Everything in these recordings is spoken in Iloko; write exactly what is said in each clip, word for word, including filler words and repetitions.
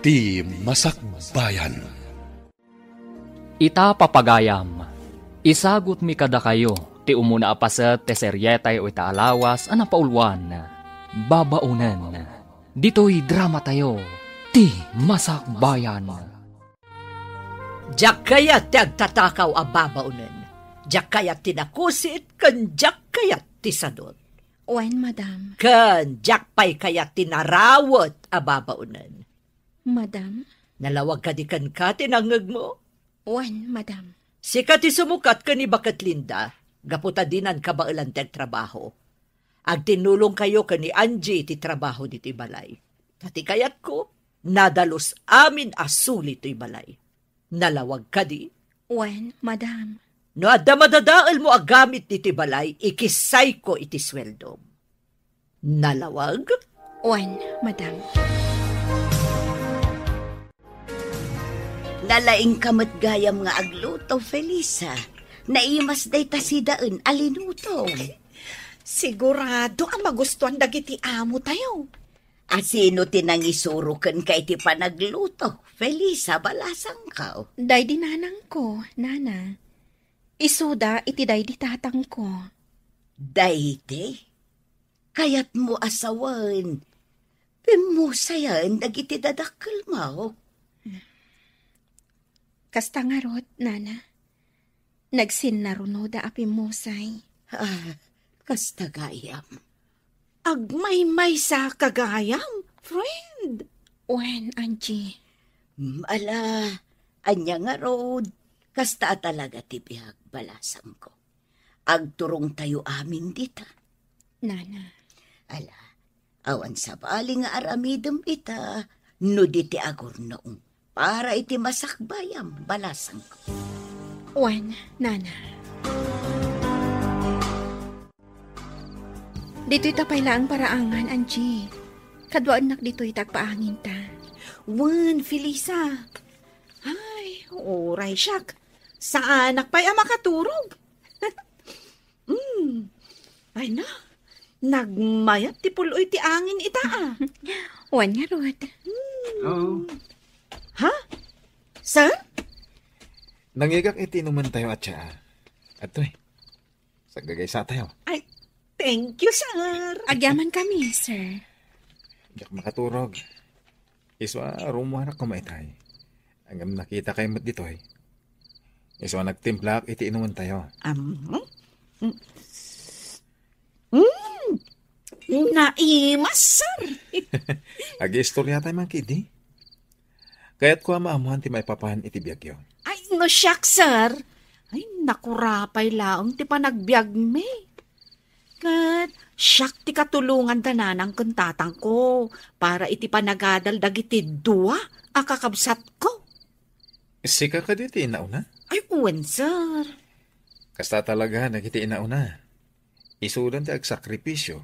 Ti Masakbayan. Ita, papagayam, isagutmi kadakayo ti umuna a paset ti serietayo ita a lawas a napauluan, Babaonen. Ditoy dramatayo, Ti Masakbayan. Diak kayat ti agtatakaw a babaonen. Diak kayat ti nakusit, ken diak kayat ti sadut. Wen, madam. Ken diak pay kayat ti narawet a babaonen. Madam? Nalawag kadi kenka ti nangngegmo? Wen, madam. Sika ti sumukat ken ni Baket Linda, gapu ta dinan kabaelan ti agtrabaho. Agtinnulongkayo ken ni Angie iti trabaho ditoy balay. Ta ti kayatko, nadalus amin a suli toy balay. Nalawag kadi? Wen, madam. No adda madadaelmo a gamit ditoy balay, ikissayko iti sueldom. Nalawag? Wen, madam. Nalaingka met gayam nga agluto, Felisa. Naimas dayta sidaen a linutom. Sigurado a magustuan dagiti amo tayo. A sino ti nangisuro kenka iti panagluto, Felisa, balasangko? Daydi nanangko, nana. Isuda iti daydi tatangko. Daydi? Kayatmo a sawen, pimmusayen dagiti dadakkelmo? Kasta ngarud, nana. Nagsinnarunoda a pimmusay. Ah, kasta gayam. Agmaymaysa ka gayam, friend. Wen, Angie. Mm, ala, ania ngarud, kasta a talaga ti biag, balasangko. Agturongtayo amin dita. Nana. Ala, awan sabali nga aramidem ita, no di ti agurnong. Para iti masakbayam, balasangko. Wen, nana. Ditoy ta pay laeng paraangan, Angie. Kaduaennak ditoy ta agpaanginta. Wen, Felisa. Ay, uray siak. Saanak pay a makaturog. Mm. Ay na, nagmayat ti pul-oy ti angin ita, a. Wen ngarud. Hello. Ha? Sir? Nangigak iti inumantayo a tsaa. Adtoy. Saggagaysatayo. Ay, thank you, sir. Agyamankami, sir. Diak makaturog. Isu a rummuarak koma itay. Ngem nakitakay met ditoy. Isu a nagtimplaak iti inumantayo. Am, mm, mm, naimas, sir. Agiistoriatay man ketdi. Kayatko a maammoan ti maipapan iti biagyo. Ay, no siak, sir. Ay, nakurapay laeng ti panagbiagmi. Ket siak ti katulongan da nanang ken tatangko para iti panagadal dagiti dua a kakabsatko. Sika kadi ti inauna? Ay, wen, sir. Kasta talaga dagiti inauna. Isudan ti agsakripisio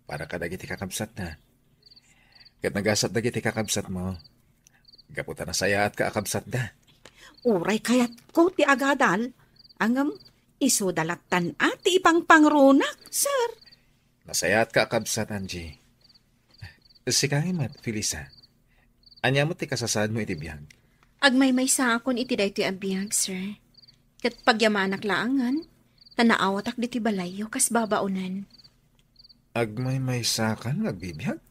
para kadagiti kakabsatna. Ket nagasat dagiti kakabsatmo, gapu ta nasayaatka a kabsatda. Uray kayatko ti agadal, ngem isuda lattan a ti ipangpangrunak, sir. Nasayaatka a kabsat, Angie. Sika met, Felisa. Ania met ti kasasaadmo iti biag? Agmaymaysaakon iti daytoy a biag, sir. Ket pagyamanak laengen, ta naawatak ditoy balayyo kas babaonen. Agmaymaysakan nga agbibiag?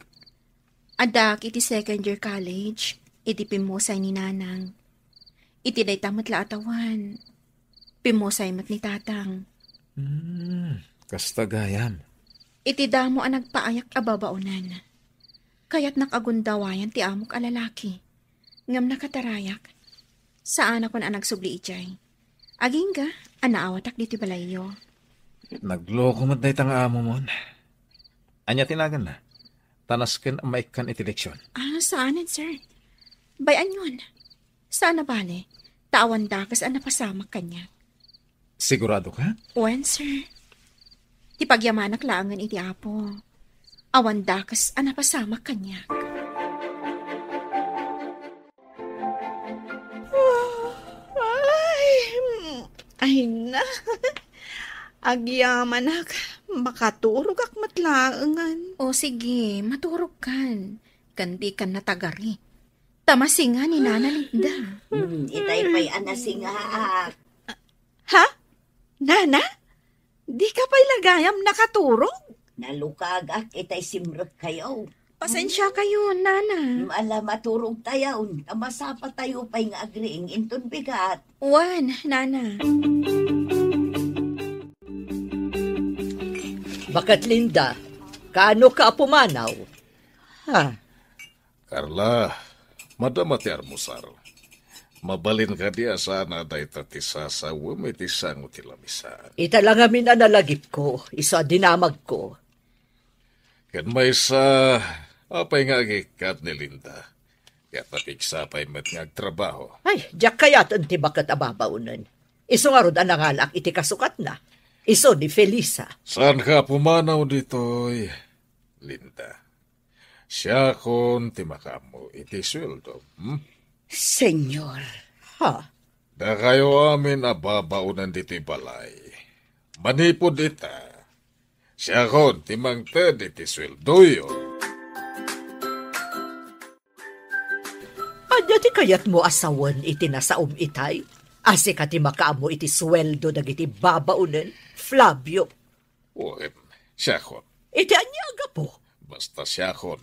Addaak iti second year college, iti pimmusay ni Nanang. Iti dayta met la a tawen, pimmusay met ni Tatang. Hmm, kasta gayam. Iti damo a nagpaayak a babaonen, kayatnak a gundawayan ti amok a lalaki. Ngem nakatarayak. Saanakon a nagsubli idiay. Agingga a naawatak ditoy balayyo. Nagloko met dayta nga amomon. Ania ti naganna? Ta nasken a maikkan iti leksion. Ah, saanen, sir. Bay-anyon. Saan a bale, ta awan dakes a napasamak kaniak. Sigurado ka? Wen, sir. Ti pagyamanak laengen iti Apo. Awan dakes a napasamak kaniak. Ay, ay na. Agyamanak, makaturogak met laengen. O sige, maturogkan. Ken dikan natagari. Ta masinga ni Nana Linda. Hmm, itay pay a nasingaak. Ha? Nana? Di ka pay la gayam nakaturog? Nalukagak itay simrekkayo. Pasensya kayo, Nana. Ala, maturog tayo. Ta masapatayo pay nga agriing inton bigat. Wen, Nana. Baket Linda, kaano ka a pumanaw? Ha? Carla, madama ti almusar. Mabalin kadi a saan a dayta ti sasawem iti sango ti lamisaan? Ita la ngamin a nalagipko, isu a dinamagko. Ken maysa, apay nga agikkat ni Linda? Ket napigsa pay met nga agtrabaho. Ay, diak kayaten ti baket a babaonen. Isu ngarud a nangalaak iti kasukatna. Isu ni Felisa. Saan ka pumanaw ditoy, Linda? Siakon ti makaammo iti sueldo, hmm? Senyor, ha? Dakayo amin a babaonen ditoy balay. Manipud ita, siakon ti mangted iti sueldoyo. Ania ti kayatmo a sawen iti nasaom itay? A sika ti makaammo iti sueldo dagiti babaonen, Flavio? Wen, siakon. Iti ania a gapu? Basta siakon.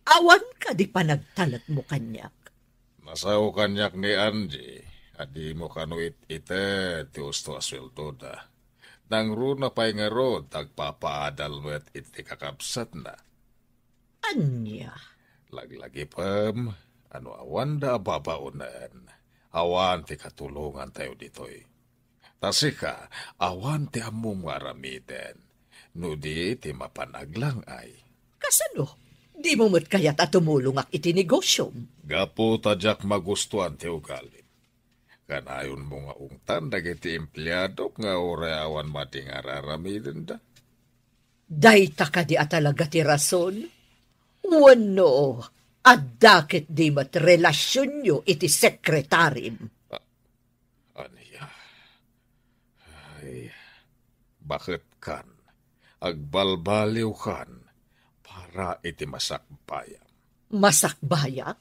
Awan kadi panagtalekmo kaniak? Nasao kaniak ni Angie a dimo kano it-ited ti usto a sueldoda. Nangruna pay ngarud, agpapaadal met iti kakabsatna. Ania? Laglagipem a no awanda a babaonen, awan ti katulongantayo ditoy. Ta sika, awan ti ammom nga aramiden, no di ti mapan aglang-ay. Kasano? Dimo met kayat a tumulongak iti negosiom? Gapu ta diak magustuan ti ugalim. Kanayonmo nga ungtan dagiti empleadok nga uray awan madi nga ar-aramidenda? Dayta kadi a talaga ti rason? Wenno, adda ketdi met relasionyo iti sekretarim? A-, ania? Ay, baket kan, agbalbaliw kan para iti masakbayam. Masakbayak?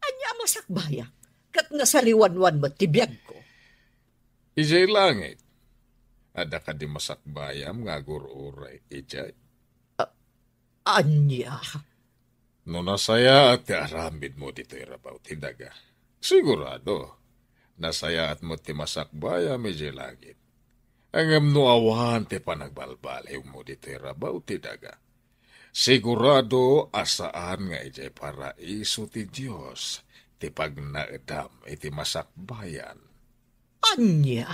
Ania a masakbayak? Ket nasaliwanwan met ti biagko. Idiay langit, adda kadi masakbayam nga agur-uray idiay? A-, ania? No nasayaat ti aramidmo ditoy rabaw ti daga, sigurado, nasayaat met ti masakbayam idiay langit. Ngem no awan ti panagbalbaliwmo ditoy rabaw ti daga, sigurado a saan nga idiay paraiso ti Dios ti pagnaedam iti masakbayan. Ania?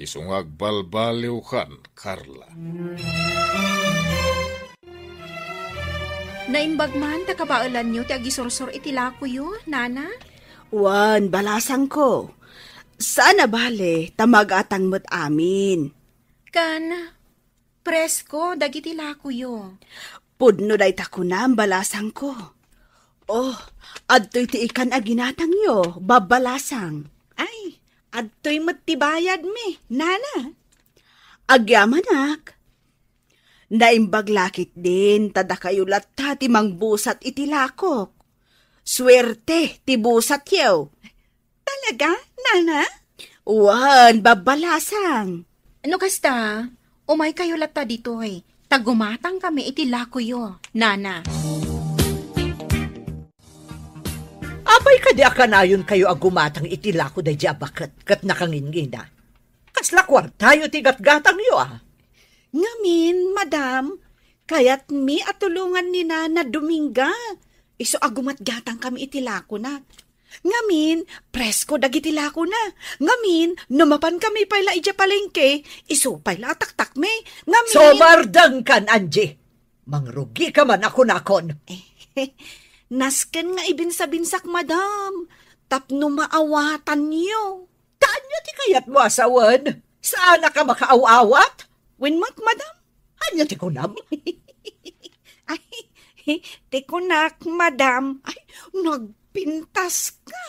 Isu nga agbalbaliw kan, Carla. Naimbag man ta kabaelanyo ti agisursor iti lakoyo, Nana? Wen, balasangko. Saan a bale, ta magatang met amin. Kan, presko dagiti lakoyo. Pudno dayta kunam, balasangko. Oh, adtoy ti ikan a ginatangyo, babbalasang. Ay, adtoy met ti bayadmi, Nana. Agyamanak. Naimbag la ketdin ta dakayo latta ti mangbusat iti lakok. Suerte ti busatyo. Talaga, Nana? Wen, babbalasang. No kasta, umaykayo latta ditoy, ta gumatangkami iti lakoyo, Nana. Apay kadi a kanayonkayo a gumatang iti lako daydi a baket ket nakangingina? Kasla kuartayo ti gatgatangyo, a? Ngamin, madam, kayatmi a tulongan ni Nana Dominga. Isu a gumatgatangkami iti lakona. Ngamin, presko dagiti lakona. Ngamin, no mapankami pay la idiay palengke, isu pay la a taktakmi. Ngamin— Sumardengkan, Angie! Mangrugika man a kunakon. Nasken nga ibinsabinsak, madam, tapno maawatanyo. Ta ania ti kayatmo a sawen? Saanak a makaaw-awat? Wen met, madam. Ania ti kunam? Ay, ti kunak, madam. Ay, nagpintaska.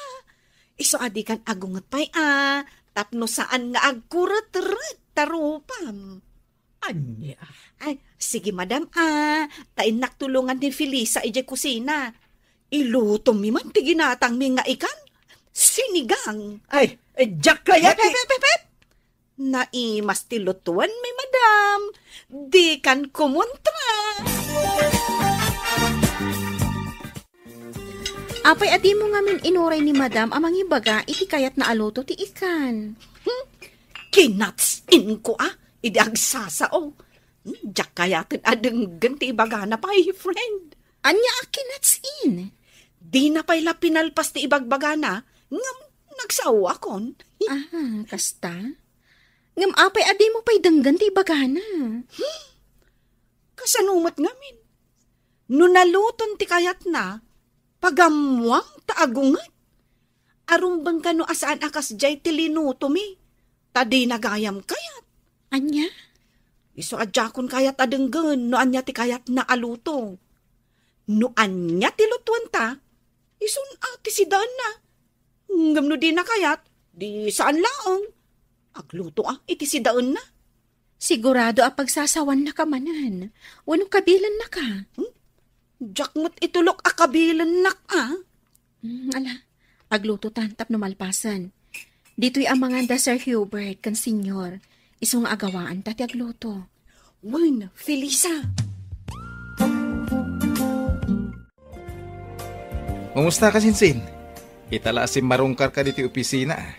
Isu a dikan agunget pay a, tapno saan nga agkuretret ta rupam. Ania? Ay, sige, madam, a, ta innak tulongan ni Felisa idiay kusina. Ilutomi man ti ginatangmi nga ikan, sinigang. Ay, diak kayat Pep, ti pep, pep, pep, pep! Naimas ti lutuenmi, madam. Dikan kumontra. Apay a dimo ngamin inuray ni madam a mangibaga iti kayatna a luto ti ikan? Hmm, kinatsin ko a, idi agsasao. Hmm, diak kayaten a denggen ti ibagana pay, friend. Ania a kinatsin? Dina pay la pinalpas ti ibagbagana, ngem nagsaoakon. Ah, kasta? Ngem apay a dimo pay denggen ti ibagana? Hmm? Kasano met ngamin? No naluton ti kayatna, pagammuam ta agunget. Arumbeng kano a saan a kasdiay ti linutomi, ta dina gayam kayat. Ania? Isu a diakon kayat a denggen no ania ti kayatna a luto. No ania ti lutuenta, isun a ti sidaenna. Ngem no dina kayat, di saan laeng. Agluto a iti sidaenna. Sigurado a pagsasawannaka manen. Wenno kabilennaka? Hmm? Diak met itulok a kabilennak a. Hmm, ala, agluto ta tapno malpasen. Ditoy amangan da Sir Hubert ken Senyor. Isu nga agawaan ta ti agluto. Wen, Felisa. Kumusta, Kasinsin? Kita la a simmarungkarka ditoy opisina, a.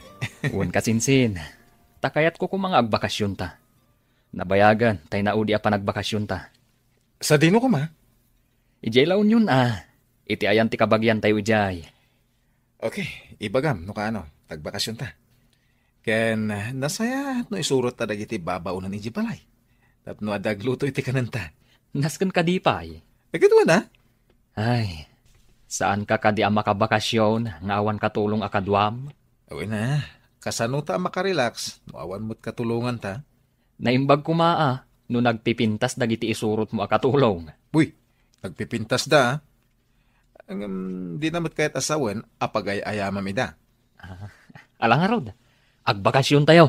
Wen, Kasinsin. Ta kayatko koma nga agbakasionta. Nabayagen tay naudi a panagbakasionta. Sadino koma? Idiay La Union, a. Iti ayan ti kabagiantayo idiay. Okay, ibagam no kaano, agbakasionta. Ken, ah, nasayaat no isurotta dagiti babaonen idiay balay. Tapno adda agluto iti kanenta. Nasken kadi pay? Agidwan, a. Ay, saanka kadi a makabakasion nga awan katulong a kaduam? Wen a, kasano ta a makarelax no awan met katulonganta? Naimbag koma a no nagpipintas dagiti isurotmo a katulong. Uy, nagpipintasda, a. Ngem, dina met kayat a sawen a pagay-ayamam ida. Ah, ala ngarud, agbakasiontayo.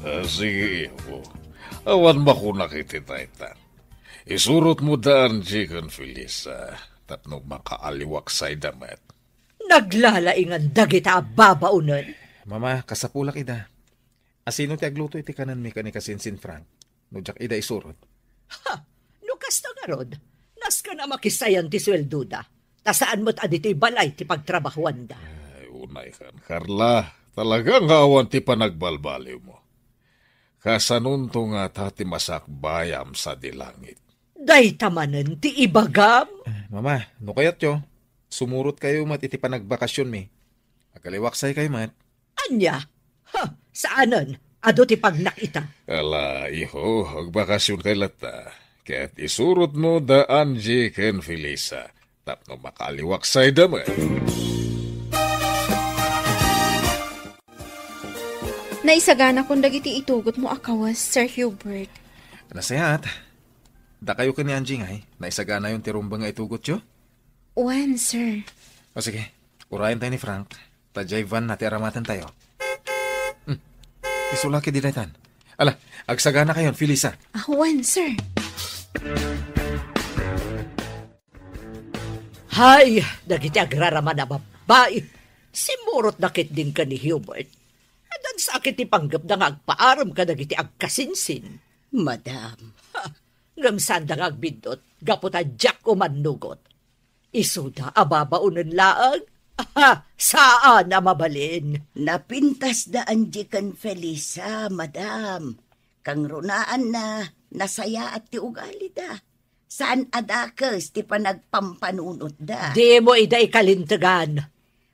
Ah, sige, iho. Awan makunak iti dayta. Isurotmo da Angie ken Felisa tapno makaaliwaksayda met. Naglalaingan dagita a babaonen. Mama, kasapulak ida. Asino ti agluto iti kanenmi ken ni Kasinsin Frank no diak ida isurot? Ha! No kasta ngarud, nasken a makisayan ti sueldoda, ta saan met a ditoy balay ti pagtrabahuanda. Ay, unaykan, Carla. Talaga nga awan ti panagbalbaliwmo. Kasanonto ngata ti masakbayam sadi langit? Dayta manen ti ibagam. Eh, Mama, no kayatyo, sumurotkayo met iti panagbakasionmi. Agaliwaksaykayo met. Ania? Ha, saanen. Adu ti pagnak ita. Ala, iho, agbakasionkay latta. Ket isurotmo da Angie ken Felisa tapno makaaliwaksayda met. Naisaganakon dagiti itugotmo a kawes, Sir Hubert. Nasayaat. Dakayo ken ni Angie ngay, naisaganayon ti rumbeng nga itugotyo? Wen, sir. O sige, urayen tayo ni Frank. Ta diay van na ti aramatentayo. Hmm. Isu la ketdi daytan. Ala, agsaganakayon, Felisa. Ah, wen, sir. Hay, dagiti agraraman a babbai. Simurotda ketdin ken ni Hubert. Adda sakit ti panggepda nga agpaarem kadagiti agkasinsin. Madam. Ha, ngem saanda nga agbiddut, gapu ta diak umannugot. Isuda a babaonen laeng? Aha, saan a mabalin. Napintasda Angie ken Felisa, madam. Kangrunaanna, nasayaat ti ugalida. Saan a dakes ti panagpampanunotda. Dimo ida ikalintegan.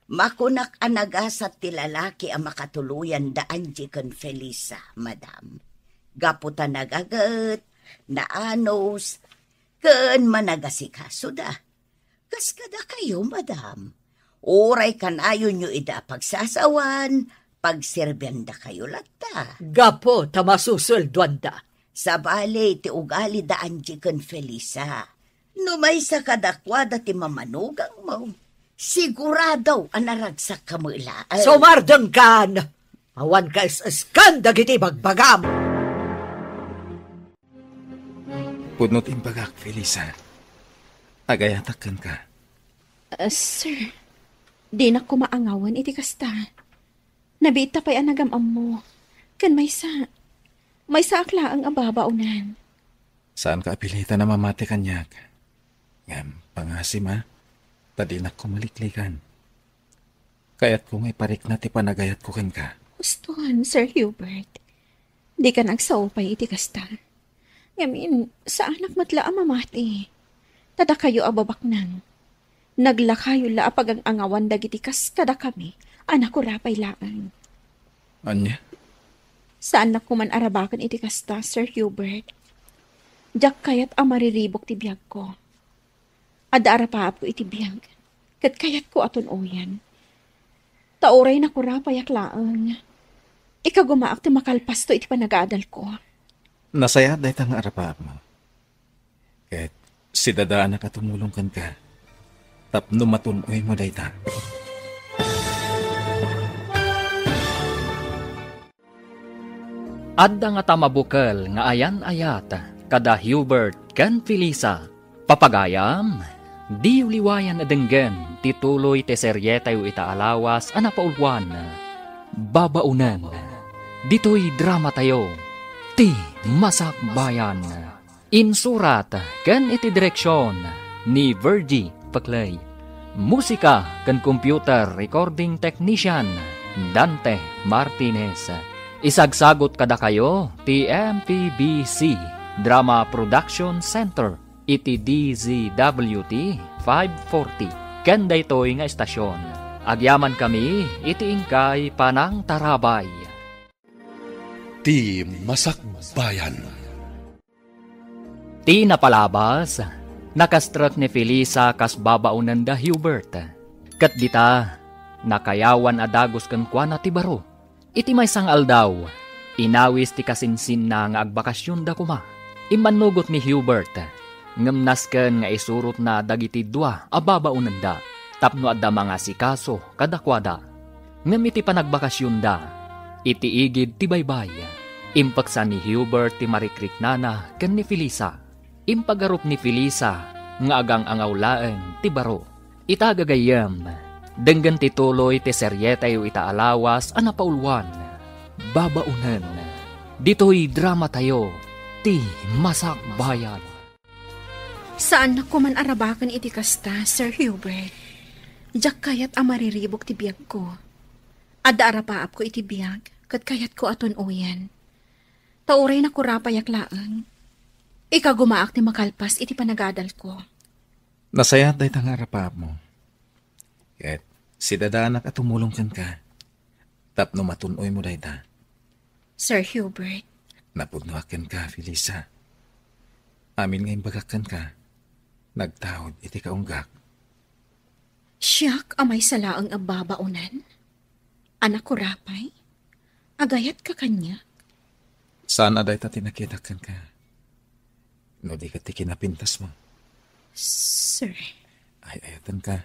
Makunak a nagasat ti lalaki a makatuloyan da Angie ken Felisa, madam. Gapu ta nagaget, naanus, ken managasikasoda. Kas kadakayo, madam, uray kanayonyo ida a pagsasawan, pagserbiandakayo latta. Gapu ta masusueldoanda. Sabali ti ugali da Angie ken Felisa. No maysa kadakuada ti mamanugangmo, sigurado a naragsakka met laeng. Sumardengkan! Awan kaes-eskan dagiti ibagbagam! Pudno ti imbagak, Felisa. Agayatak kenka. Ah, sir, dinak koma angawen iti kasta. Nabiit ta pay a nagam-ammo. Ken maysa, maysaak laeng a babaonan. Saanka a pilitan a mamati kaniak. Ngem, pangasim a, ta dinak koma liklikan. Kayatko nga iparikna ti panagayatko kenka. Huston, Sir Hubert. Dikan agsao pay iti kasta. Ngamin, saanak met la a mamati. Ta dakayo a babaknang, naglakayo la a pagang-angawan dagiti kas kadakami a nakurapay laeng. Ania? Saannak koman a rabaken iti kasta, Sir Hubert. Diak kayat a mariribuk ti biagko. Adda arapaapko iti biag, ket kayatko a tun-oyen. Ta uray nakurapayak laeng, ikagumaak ti makalpasto iti panagadalko. Nasayaat dayta nga arapaapmo. Ket sidadaanak a tumulong kenka tapno matun-oymo dayta. Adda ngata mabukel nga ayan-ayat kada Hubert ken Felisa. Papagayam, diyo liwayan a denggen ti tuloy ti serietayo ita a lawas a napauluan, Babaonen. Ditoy dramatayo, Ti Masakbayan. Insurat ken iti direksion ni Virgie Peclay. Musika ken computer recording technician, Dante Martinez. Isagsagut kadakayo ti M P B C Drama Production Center iti D Z W T five forty. Ken daytoy nga estasion, agyamanmi iti inkay panangtarabay. Ti Masakbayan. Ti napalabas, nakastrek ni Felisa kas babaonen da Hubert. Ket dita, nakayawan a dagus kenkuana ti baro. Iti maysa nga aldaw, inawis ti kasinsinna nga agbakasionda koma. Immannugot ni Hubert, ngem nasken nga isurotna dagiti dua a babaonenda tapno adda mangasikaso kadakuada. Ngem iti panagbakasionda, iti igid ti baybay, impeksa ni Hubert ti marikriknana ken ni Felisa. Impagarup ni Felisa nga agang-angaw laeng ti baro. Ita gagayyem, denggen ti tuloy ti serietayo ita a lawas a napauluan, Babaonen. Ditoy dramatayo, Ti Masakbayan. Saannak koman a rabaken iti kasta, Sir Hubert. Diak kayat a mariribuk ti biagko. Adda arapaapko iti biag, ket kayatko a tun-oyen. Ta uray nakurapayak laeng, ikagumaak ti makalpas iti panagadalko. Nasayaat dayta nga arapaapmo. Ket sidadaanak a tumulong kenka tapno matun-oymo dayta. Sir Hubert. Napudnoak kenka, Felisa. Amin nga imbagak kenka, nagtaud iti kaunggak. Siak a maysa laeng a babaonen? A nakurapay? Agayatka kaniak? Saan a dayta ti nakitak kenka. No di ket ti kinapintasmo. Sir. Ay-ayatenka.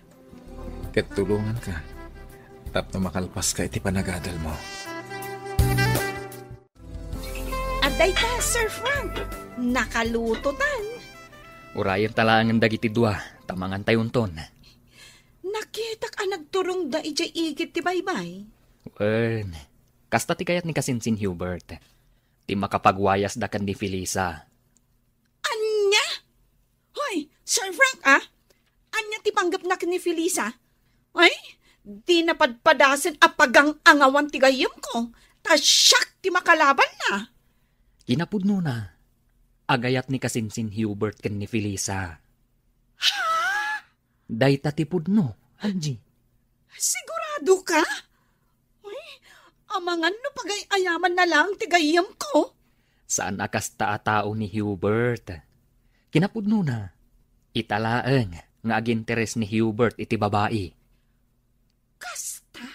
Ket tulonganka. Tapno makalpaska iti panagadalmo. Adda ita, Sir Frank. Nakalutotan. Urayenta laengen dagiti dua, ta mangantayonton. Nakitak a nagturongda idiay igid ti baybay. Wen, kasta ti kayat ni kasinsin Hubert. Ti makapagwayasda ken ni Felisa. Ania? Hoy, Sir Frank, ah? Ania ti panggepna ken ni Felisa? Ay, dina padpadasen a pagang-angawan ti gayyemko, ta siak ti makalabanna. Kinapudnona, agayat ni kasinsin Hubert ken ni Felisa. Ha? Dayta ti pudno, Angie. Sigurado ka? Uy, amangan no pagay-ayamanna laeng ti gayyemko. Saan a kasta a tao ni Hubert. Kinapudnona, ita laeng nga aginteres ni Hubert iti babai. Kasta?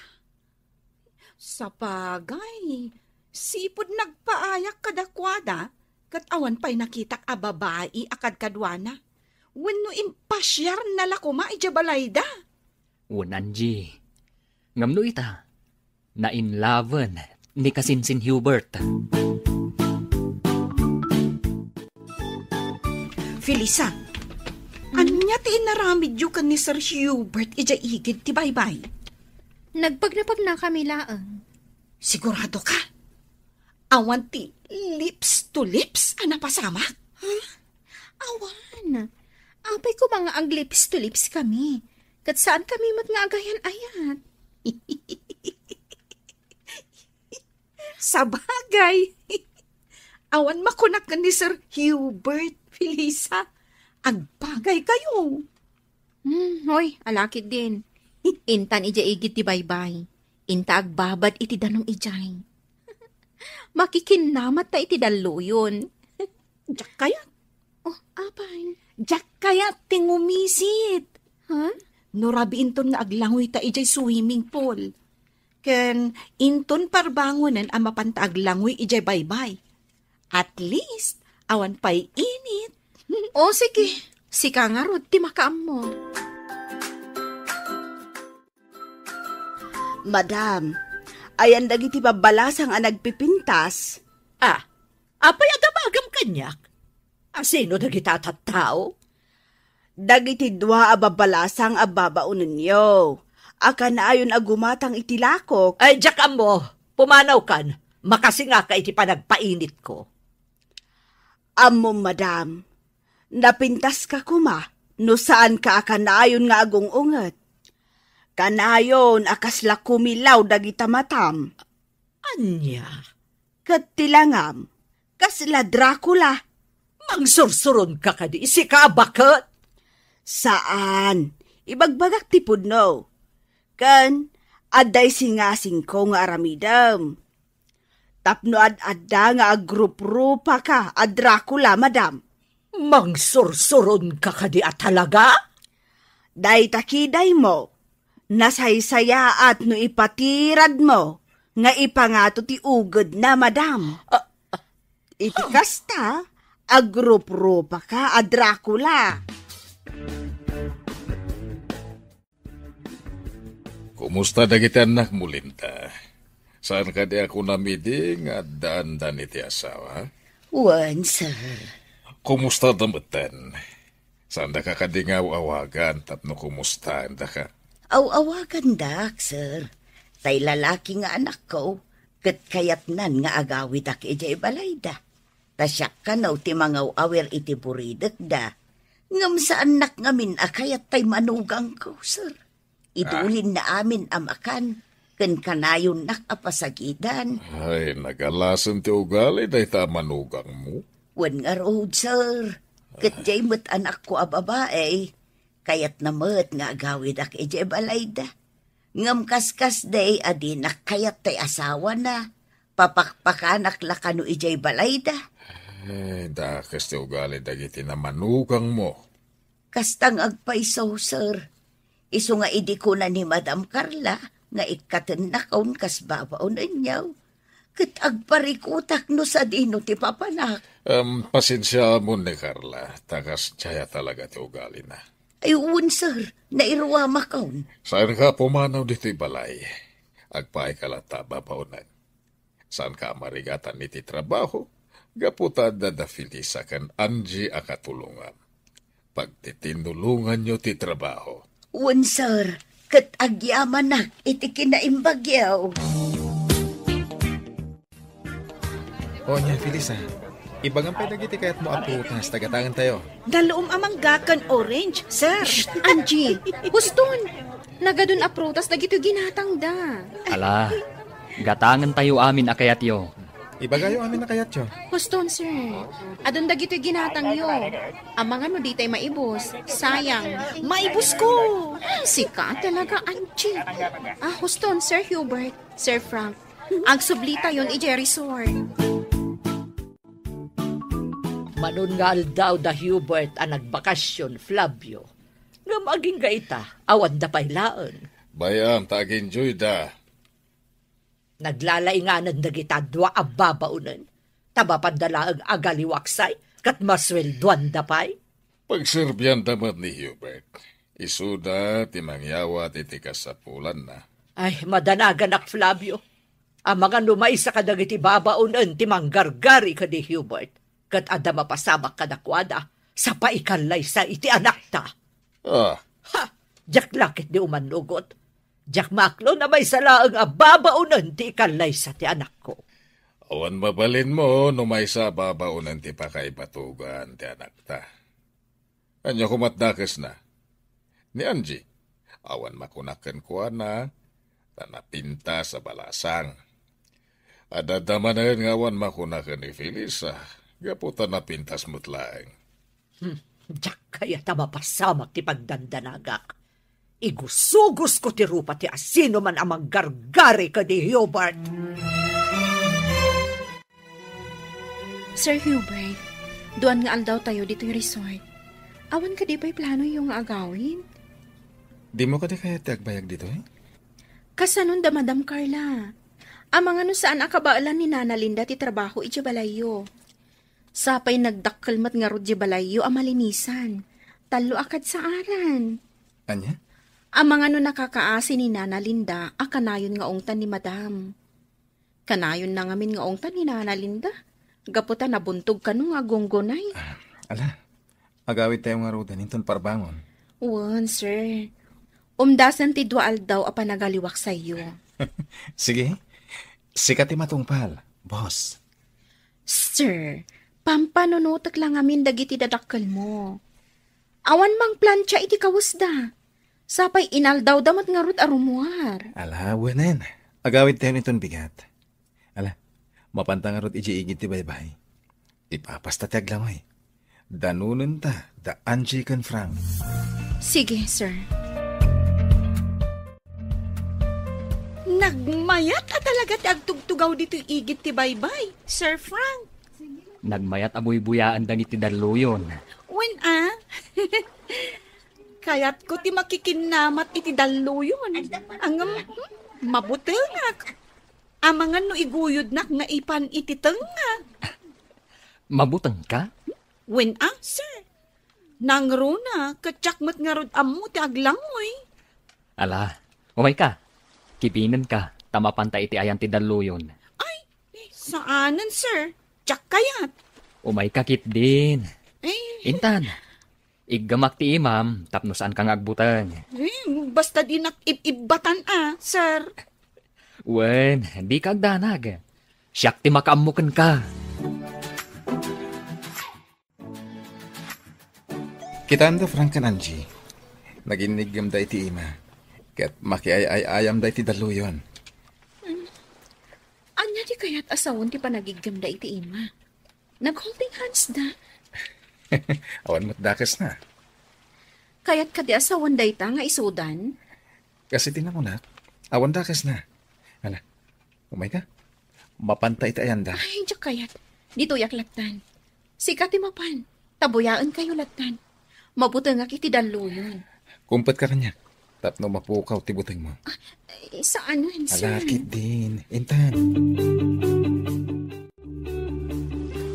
Sapagay, sipud nagpaayak kadakuada, ket awan pay nakitak a babai a kadkaduana. Wenno impasiarna la koma idiay balayda. Wen, Angie. Ngem no ita, nainlaven ni kasinsin Hubert. Felisa, Ania ti inaramidyo ken ni Sir Hubert idiay igid ti baybay? Nagpagnapagnakami laeng. Sigurado ka? Awan ti lips to lips a napasamak? Ha? Awan. Apay koma nga ag-lips to lips kami. Ket saan kami met nga agayan-ayat. Sabagay. Awan makunak ken ni Sir Hubert, Felisa. Agbagay kayo. Hmm, hoy, alakid din. Intan idiay igid ti baybay. Inta agbabad iti danum idiay. Makikinnamat ta iti dalluyon. Diak kayat. Oh, apay? Diak kayat ti ngumisit. Ha? No rabii inton nga aglangoy ta idiay swimming pool. Ken inton parbangonen a mapan ta aglangoy idiay baybay. At least, awan pay init. O, sige. Sika ngarud ti makaammo. Madam, ayan dagiti babbalasang a nagpipintas? Ah, apay a damagam kaniak? A sino dagita a tattao? Dagiti dua a babbalasang a babaonenyo a kanayon a gumatang iti lakok. Ay, diak ammo. Pumanawkan. Makasingaka iti panagpainitko. Ammom, madam, napintaska koma no saanka a kanayon nga agung-unget. Kanayon a kasla kumilaw dagita matam. Ania? Ket ti langam, kasla Dracula. Mangsursuronka kadi, sika a baket? Saan. Ibagbagak ti pudno. Ken, adda isingasingko nga aramidem. Tapno ad-adda nga agruprupa ka a Dracula, madam. Mangsursuronka kadi a talaga? Dayta kidaymo, nasaysayaat no ipatiradmo nga ipangato ti ugedna, madam. Ah, ah. Iti kasta, agruprupa ka a Dracula. Kumusta dagiti annakmo, Linda? Saan kadi a kunam idi nga addaandan iti asawa? Wen, sir. Kumusta da metten? Saandaka kadi nga aw-awagan tapno kumustaendaka? Aw-awagandak, sir. Tay lalaki nga anakko, ket kayatnan nga agawidak idiay balayda. Ta siak kano ti mangaw-awir iti buridekda. Ngem saannak ngamin a kayat tay manugangko, sir. Idulinna amin a makan, ken kanayonnak a pasagidan. Ay, nagalasen ti ugali dayta a manugangmo. Wen ngarud, sir. Ket diay met anakko a babai, kayatna met nga agawidak idiay balayda. Ngem kaskasdi a dinak kayat tay asawana, papakpakanak la kano idiay balayda. Ay, dakes ti ugali dagiti namanugangmo. Kasta nga agpayso, sir. Isu nga idi kuna ni Madam Carla nga ikkatennakon kas babaonenyo, ket agparikutak no sadino ti papanak. Em, pasensiaamon ni Carla, ta kasdiay a talaga ti ugalina. Ay, wen, sir. Nairuamakon. Saanka pumanaw ditoy balay. Agpaayka latta a babaonen. Saanka a marigatan iti trabaho, gapu ta adda da Felisa ken Angie a katulongam. Pagtitinnulonganyo ti trabaho. Wen, sir, ket agyamanak iti kinaimbagyo. O, nia, Felisa, ibagam pay dagiti kayatmo a prutas ta gatangentayo. Dalum a mangga ken orange, sir. Shh, Angie! Huston! Nagadun a prutas dagitoy ginatangda. Ala, gatangentayo amin a kayatyo. Ibagayo amin a kayatyo. Huston, sir. Adun dagitoy ginatangyo. Amangan no ditay maibus. Sayang. Maibusko! Sika talaga, Angie. Ah, huston, Sir Hubert, Sir Frank. Agsublitayon idiay resort. Manon nga aldaw da Hubert a nagbakasyon, Flavio. Ngem agingga ita, awanda pay laeng. Bay-am ta ag-enjoyda. Naglalainganan dagita dua a babaonen, ta mapanda laeng agaliwaksay, ket masueldoanda pay. Pagserbianda met ni Hubert. Isuda ti mangyawat iti kasapulanna. Ay, madanaganak, Flavio. Amangan no maysa kadagiti babaonen ti manggargari kadi Hubert, ket adda mapasamak kadakuada, Sa paikallaysa iti anakta. Ah. Ha! Diak la ketdi umannugot. Diak maaklon a maysa laeng a babaonen ti ikallaysa ti anakko. Awan mabalinmo no maysa a babaonen ti pakaibatogan ti anakta. Ania koma ti dakesna? Ni Angie, awan makuna kenkuana, ta napintas a balasang. Adda manen nga awan makuna ken ni Felisa, gapu ta napintas met laeng. Hmm, diak kayat a mapasamak ti pagdandanagak. Igusugosko ti rupa ti asinoman a manggargari ken ni Hubert. Sir Hubert, duan nga aldawtayo ditoy resort. Awan kadi pay planoyo nga agawid? Dimo kadi kayat ti agbayag ditoy? Kasanon da Madam Carla? Amangan no saan a kabaelan ni Nana Linda ti trabaho idiay balayyo. Sapay nagdakkel met ngarud diay balayyo a malinisan. Tallo a kadsaaran. Ania? Amangan no nakakaasi ni Nana Linda a kanayon nga ungtan ni Madam. Kanayonna ngamin nga ungtan ni Nana Linda. Gapu ta nabuntog kano nga agunggunay. Ah, ala, agawidtayo ngaruden inton parbangon. Wen, sir. Umdasen ti dua aldaw a panagaliwak sayo. Sige, sika ti matungpal, boss. Sir, pampanunotek la ngamin dagiti dadakkelmo. Awan mangplancha iti kawesda. Sapay inaldawda met ngarud a rummuar. Ala, wenen. Agawidtayon iton bigat. Ala, mapanta ngarud idiay igid ti baybay. Ipapasta ti aglangoy. Danonenta da Angie ken Frank. Sige, sir. Nagmayat a talaga ti agtugtugaw ditoy igid ti baybay, Sir Frank. Nagmayat a buybuyaen dagiti dalluyon. Wen a? Kayatko ti makikinnamat iti dalluyon. Ngem, hmm, mabutengak. Amangan no iguyodnak nga ipan iti tengnga. Mabutengka? Wen a, sir. Nangruna, ket siak met ngarud ammo ti aglangoy. Ala, umayka. Kibinenka, ta mapanta iti ayan ti dalluyon. Ay, saanen, sir. Siak kayat. Umayka ketdin. Eh. Intan, iggamak ti imam tapno saanka nga agbuteng. Eh, basta dinak ib-ibbatan a, sir. Wen, dika agdanag. Siak ti makaammo kenka. Kitaem da Frank ken Angie. Naginniggem da iti ima. Ket makiay-ay-ayam da iti dalluyon. Ania di kayat a sawen ti panagiggem da iti ima? Nag-holding hands da. Awan met dakesna. Kayat kadi a sawen dayta nga isudan? Kas iti nakunak, awan dakesna. Ala, umayka. Mapanta iti ayanda. Ay, diak kayat. Ditoyak lattan. Sika ti mapan. Ta buyaenkayo lattan. Mabutengak iti dalluyon. Kumpetka kaniak tapno mapukaw ti butengmo. Ah, eh, saan, Winsor? Ala, ketdin. Intan.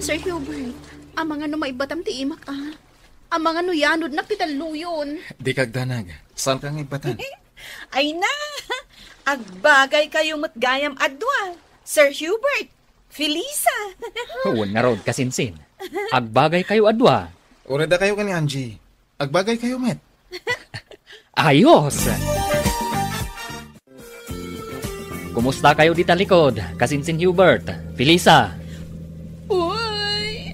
Sir Hubert, amangan no maibbatam ti imak, ah. Amangan no yanodnak ti dalluyon. Dika agdanag. Saanka nga ibbatan? Ay na! Agbagaykayo met gayam a dua, Sir Hubert, Felisa. Wen ngarud, kasinsin. Agbagaykayo a dua. Uray dakayo ken ni Angie. Agbagaykayo met. Ayos! Kumustakayo dita likod, kasinsin Hubert, Felisa? Uy,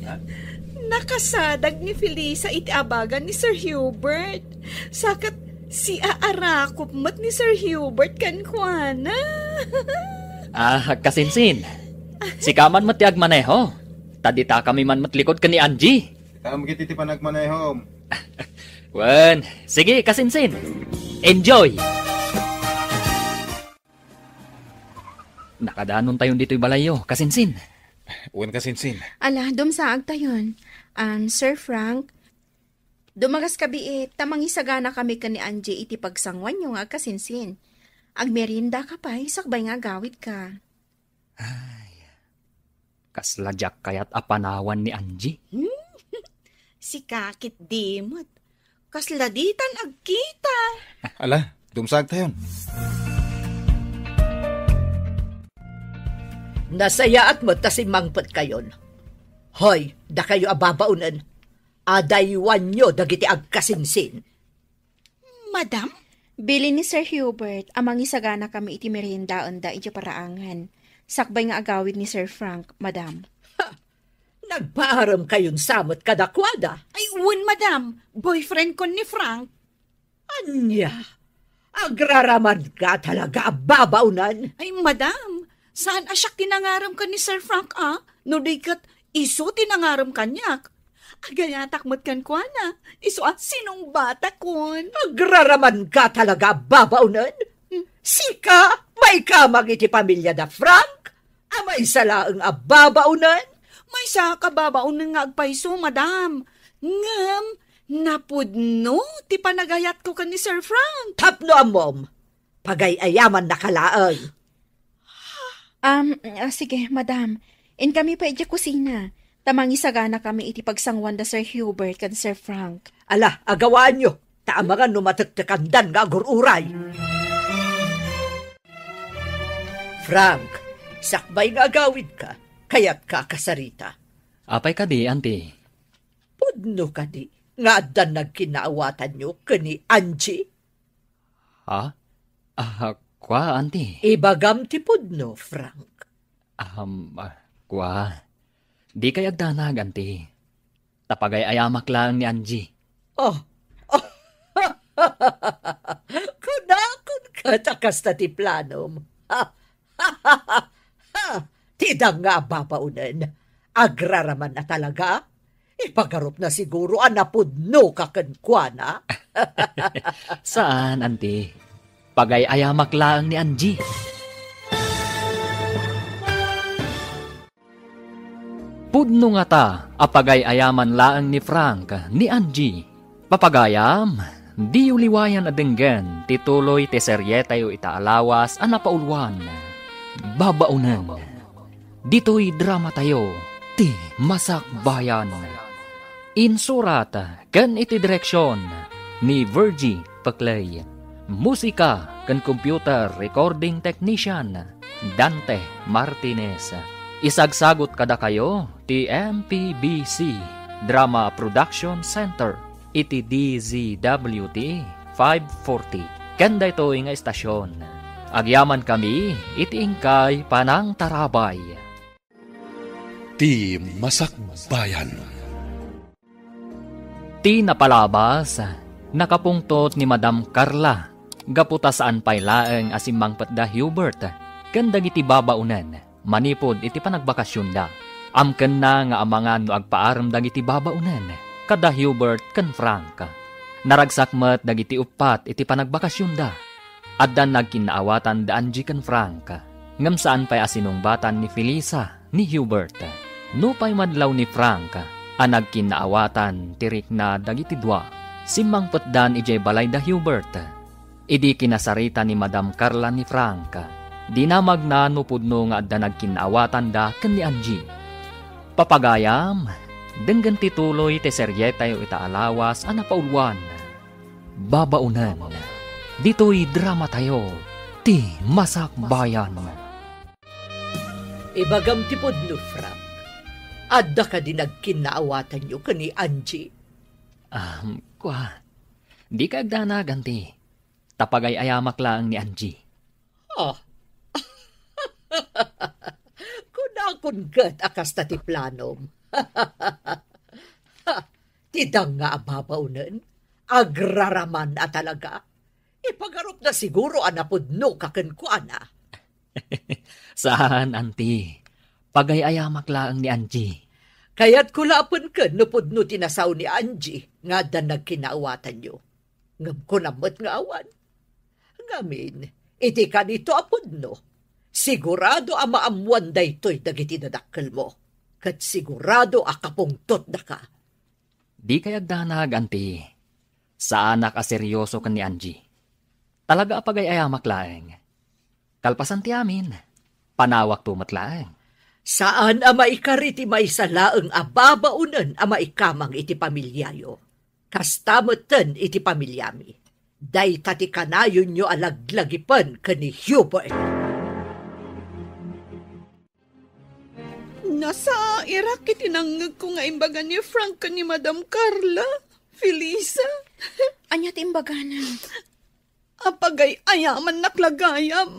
nakasadag ni Felisa iti abagan ni Sir Hubert. Sa ket siaarakop met ni Sir Hubert kenkuana. Ah, kasinsin. Sika man met ti agmaneho. Ta ditakami man met likod ken ni Angie. Kaam ket iti panagmanehom. Wen, sige, kasinsin. Enjoy! Nakadanontayon ditoy balayyo, kasinsin. Wen, kasinsin. Ala, dumsaagtayon. Um, Sir Frank, dumagas ka biit, ta mangisaganakami ken ni Angie iti pagsanguanyo nga agkasinsin. Agmeriendaka pay, sakbay nga agawidka. Ay, kasla diak kayat a panawan ni Angie. Hmm? Sika ketdi met. Kasla ditan agkita. Ala, dumsaagtayon. Nasayaat met ta simmangpetkayon. Hoy, dakayo a babaonen. Adaywanyo dagiti agkasinsin. Madam? Bilin ni Sir Hubert a mangisaganakami iti meriendaenda idiay paraangan, sakbay nga agawid ni Sir Frank, madam. Ha! Nagpaarem kayon sa met kadakuada? Ay, wen, madam. Boyfriend kon ni Frank. Ania? Agraraman ka talaga a babaonen? Ay, madam, saan a siak ti nangarem ken ni Sir Frank, a? No di ket isu ti nangarem kaniak. Agayatak met kenkuana. Isu a sinungbatakon. Agraraman ka talaga a babaonen? Hmm. Sika, maikamang iti pamiliada Frank? A maysa laeng a babaonen? Maysa ka babaonen nga agpayso, madam. Ngem, napudno ti panagayatko ken ni Sir Frank. Tapno ammom, pagay-ayamanna ka laeng. Um, ah, sige, madam. Inkami pay idiay kusina. Ta mangisaganakami iti pagsanguan da Sir Hubert ken Sir Frank. Ala, agawaanyo. Ta amangan no matektekandan nga agur-uray. Frank, sakbay nga agawidka, kayatka a kasarita. Apay kadi, Auntie? Pudno kadi nga addan nagkinnaawatanyo ken ni Angie? Ha? Ah, kua, Auntie? Ibagam ti pudno, Frank. Ahem, ah, kua. Dikay agdanag, Auntie. Ta pagay-ayamak laeng ni Angie. Oh. Kunakon ket a kasta ti planom. Ti danga a babaonen. Agraraman a talaga. Ipagarupna siguro a napudnoka kenkuana. Saan, Auntie. Pagay-ayamak laeng ni Angie. Pudno ngata a pagay-ayaman laeng ni Frank ni Angie. Papagayam, diyo liwayan a denggen ti tuloy ti serietayo ita a lawas a napauluan, Babaonen. Ditoy dramatayo, ti Masakbayan. Insurat ken iti direksion ni Virgie Peclay. Musika ken computer recording technician, Dante Martinez. Isagsagut kadakayo ti M P B C Drama Production Center iti D Z W T five forty. Ken daytoy nga istasyon, agyamankami iti inkay panangtarabay. Ti Masakbayan. Ti napalabas, nakapungtot ni Madam Carla gapu ta saan pay laeng a simmangpet da Hubert ken dagiti babaonen manipud iti panagbakasionda. Amkenna nga amangan no agpaarem dagiti babaonen kada Hubert ken Frank. Naragsak met dagiti uppat iti panagbakasionda. Addan nagkinnaawatan da Angie ken Frank, ngem saan pay a sinungbatan ni Felisa ni Hubert. Nupay madlaw ni Frank a nagkinnaawatan ti rikna dagiti dua, simmangpetdan idiay balay da Hubert. Idi kinasarita ni Madam Carla ni Frank, dinamagna no pudno nga adda nagkinnaawatanda ken ni Angie. Papagayam, denggen ti tuloy ti serietayo ita a lawas a napauluan. Babaonen, ditoy dramatayo, ti Masakbayan. Ibagam ti pudno, Frank. Adda kadi nagkinnaawatanyo ken ni Angie? Ah, kua, dika agdanag, Auntie. Ta pagay-ayamak laeng ni Angie. Ah. Kunakon ket a kasta ti planom. Ti danga a babaonen, agraraman a talaga. Ipagarupna siguro a napudnoka kenkuana. Saan, Auntie. Pagay-ayamak laeng ni Angie. Kayatko la a penken no pudno ti nasao ni Angie nga addan nagkinnaawatanyo. Ngem kunam met nga awan. Ngamin, iti kanito a pudno, sigurado a maammoan daytoy dagiti dadakkelmo, ket sigurado a kapungtotdaka. Dikay agdanag, Auntie. Saanak a serioso ken ni Angie. Talaga a pagay-ayamak laeng. Kalpasan ti amin, panawakto met laeng. Saan a maikari ti maysa laeng a babaonen a maikamang iti pamiliayo. Kasta metten iti pamiliami. Dayta ti kanayonyo a laglagipen ken ni Hubert. Nasa Irak iti nangngegko nga imbaga ni Frank ken ni Madam Carla, Felisa. Ania ti imbagana? Apagay-ayamannak la gayam.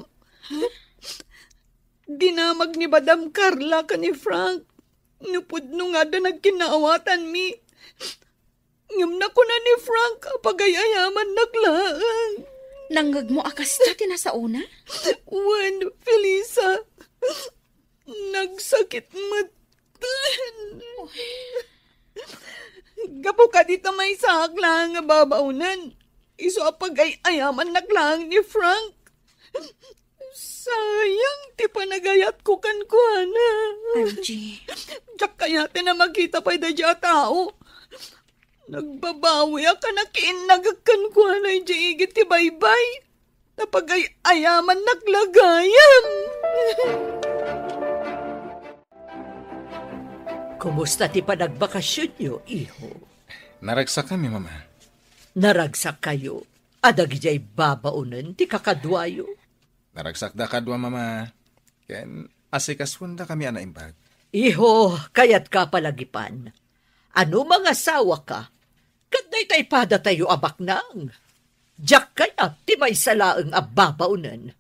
Dinamag ni Madam Carla ken ni Frank no pudno nga adda nagkinnaawatanmi. Ngem nakuna ni Frank a pagay-ayamannak laeng. Nangngegmo a kasta ti nasaona? Wen, Felisa, nagsakit met. Gapu kadi ta maysaak laeng nga babaonen, isu a pagay-ayamannak laeng ni Frank. Sayang ti panagayatko kenkuana. Angie. Diak kayaten a makita pay daydiay a tao. Nagbabawiak a nakiinnagak kenkuana idiay igid ti baybay. Napagay-ayamannak la gayam. Kumusta ti panagbakasionyo, iho? Naragsakami, Mama. Naragsakkayo a dagidiay babaonen ti kakaduayo? Naragsakda kadua, Mama, ken asikasuendakami a naimbag. Iho, kayatka palagipan a no mangasawaka, ket dayta padatayo a baknang. Diak kayat ti maysa laeng a babaonen.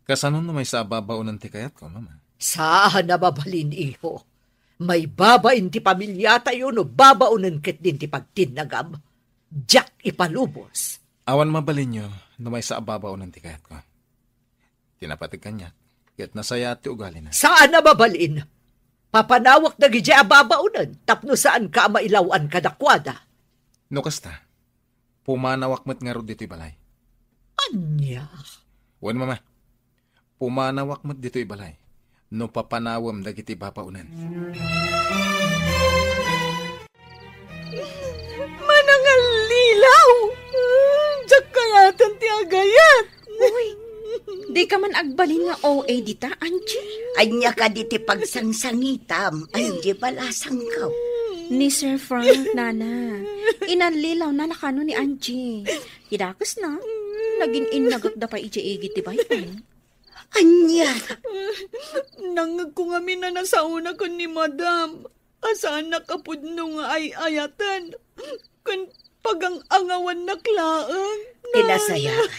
Kasano no maysa a babaonen ti kayatko, Mama? Saan a mabalin, iho. Maibabain ti pamiliatayo no babaonen ketdin ti pagtinnagam. Diak ipalubos. Awan mabalinyo no maysa a babaonen ti kayatko. Ti napateg kaniak, ket nasayaat ti ugalina. Saan a mabalin. Papanawak dagidiay a babaonen tapno saanka a mailaw-an kadakuada. No kasta, pumanawak met ngarud ditoy balay. Ania? Wen, Mama. Pumanawak met ditoy balay no papanawem dagiti babaonen. Manangallilaw! Diak kayaten ti agayat! Uy, dika man agbalin nga O A dita, Angie? Ania kadi ti pagsangsangitam, Angie, balasangko? Ni Sir Frank, Nana. Inallilawna la kano ni Angie. Ti dakesna, nagin-innagakda pay idiay igid ti baybay. Ania? Nangngegko ngamin a nasaona ken ni Madam. A saannak a pudno nga ay-ayaten ken pagang-angawannak laeng. Ti nasayaat,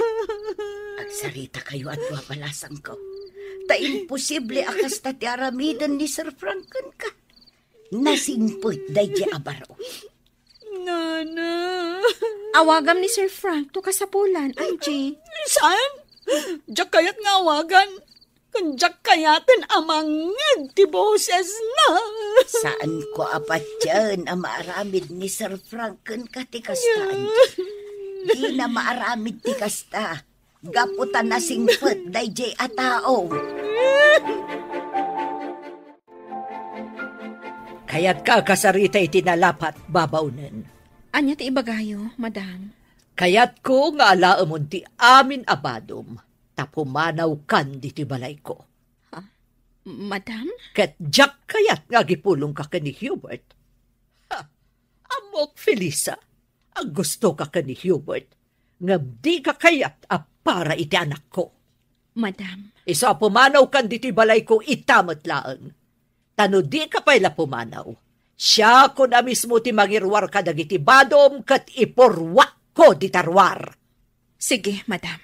agsaritakayo a dua, balasangko. Ta imposible a kasta ti aramiden ni Sir Frank kenka. Nasingpet daydiay a baro. Nana. Awagam ni Sir Frank no kasapulan, Angie. Saan? Diak kayat nga awagan. Ken diak kayaten a mangngeg ti bosesna. Saanko a patien a maaramid ni Sir Frank kenka ti kasta, Angie. Dina maaramid ti kasta. Gapu ta nasingpet daydiay a tao. Kayatka a kasarita iti nalapat, babaonen. Ania ti ibagayo, Madam? Kayatko nga alaemon ti amin a badom, ta pumanawkan ditoy balayko. Ha? Madam? Ket diak kayat nga agipulongka ken ni Hubert. Ha? Ammok, Felisa, a gustoka ken ni Hubert, ngem dika kayat a para iti anakko. Madam. Isu a pumanawkan ditoy balayko ita met laeng. Ta no dika pay la pumanaw, siakon a mismo ti mangiruar kadagiti badom ket ipurruakko dita ruar. Sige, Madam.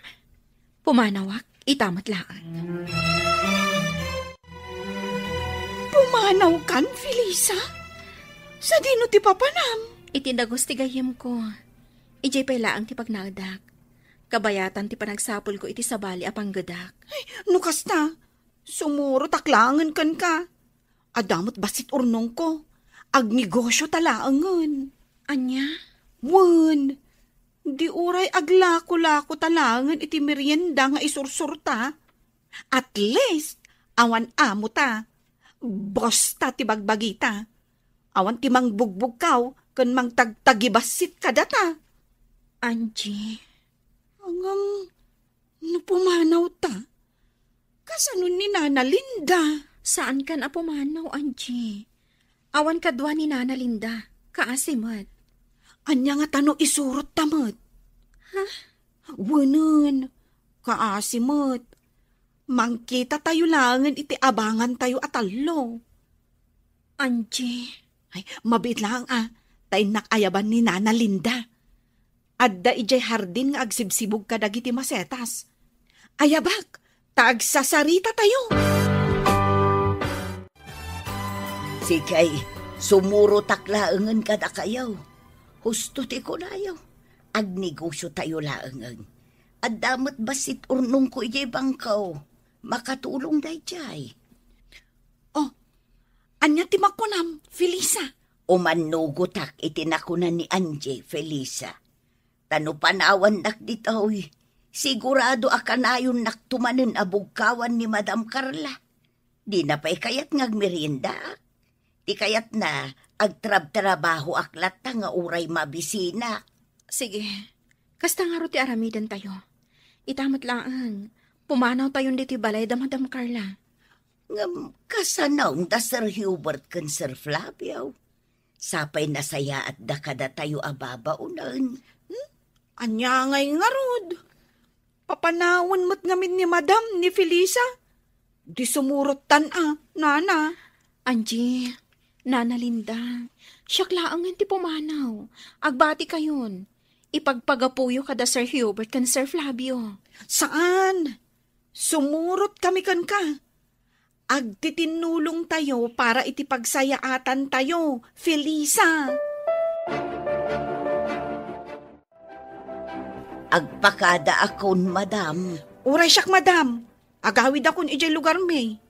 Pumanawak ita met laeng. Pumanawkan, Felisa? Sadino ti papanam? Iti dagus ti gayyemko. Idiay pay laeng ti pagnaedak. Kabayatan ti panagsapulko iti sabali a panggedak. Ay, no kasta, sumurotak laengen kenka. Adda met bassit urnongko. Agnegosio ta laengen. Ania? Wen, di uray aglako-lako ta laengen iti merienda nga isursurta. At least, awan amo ta. Boss ta ti bagbagita. Awan ti mangbugbugkaw ken mangtagtagibassit kadata. Angie. Ngem, no pumanawta, kasano ni Nana Linda? Saankan a pumanaw, Angie. Awan kadua ni Nana Linda. Kaasi met. Ania ngata no isurotta met? Ha? Wenen, kaasi met. Mangkitatayo laengen iti abangantayo a tallo. Angie. Ay, mabiit laeng a, ta innak ayaban ni Nana Linda. Adda idiay hardin nga agsibsibug kadagiti masetas. Ayabak, ta agsasarita tayo. Sige, sumurotak laengen kadakayo. Husto ti kunayo. Agnegosio tayo laengen. Adda met bassit urnongko idiay bangko. Makatulong daydiay. Oh, ania ti makunam, Felisa? Umannugotak iti nakuna ni Angie, Felisa. Ta no panawannak ditoy, sigurado a kanayonnak tumanen a bugkawan ni Madam Carla. Dina pay kayat nga agmeriendaak. Ti kayatna, agtrabtrabahoak latta nga uray mabisinak. Sige, kasta ngarud ti aramidentayo. Ita met laeng, pumanawtayon ditoy balay da Madam Carla. Ngem kasano da Sir Hubert ken Sir Flavio? Sapay nasayaatda kadatayo a babaonen. Hmm? Ania ngay ngarud? Papanawen met ngamin ni Madam ni Felisa? Di sumurottan a, Nana. Angie, Nana Linda, siak laengen ti pumanaw. Agbatikayon. Ipagpagapuyo kada Sir Hubert ken Sir Flavio. Saan? Sumurot kami kenka. Agtitinnulong tayo para iti pagsayaatan tayo, Felisa. Agpakadaakon, madam. Uray siak, madam. Agawidakon idiay lugarmi.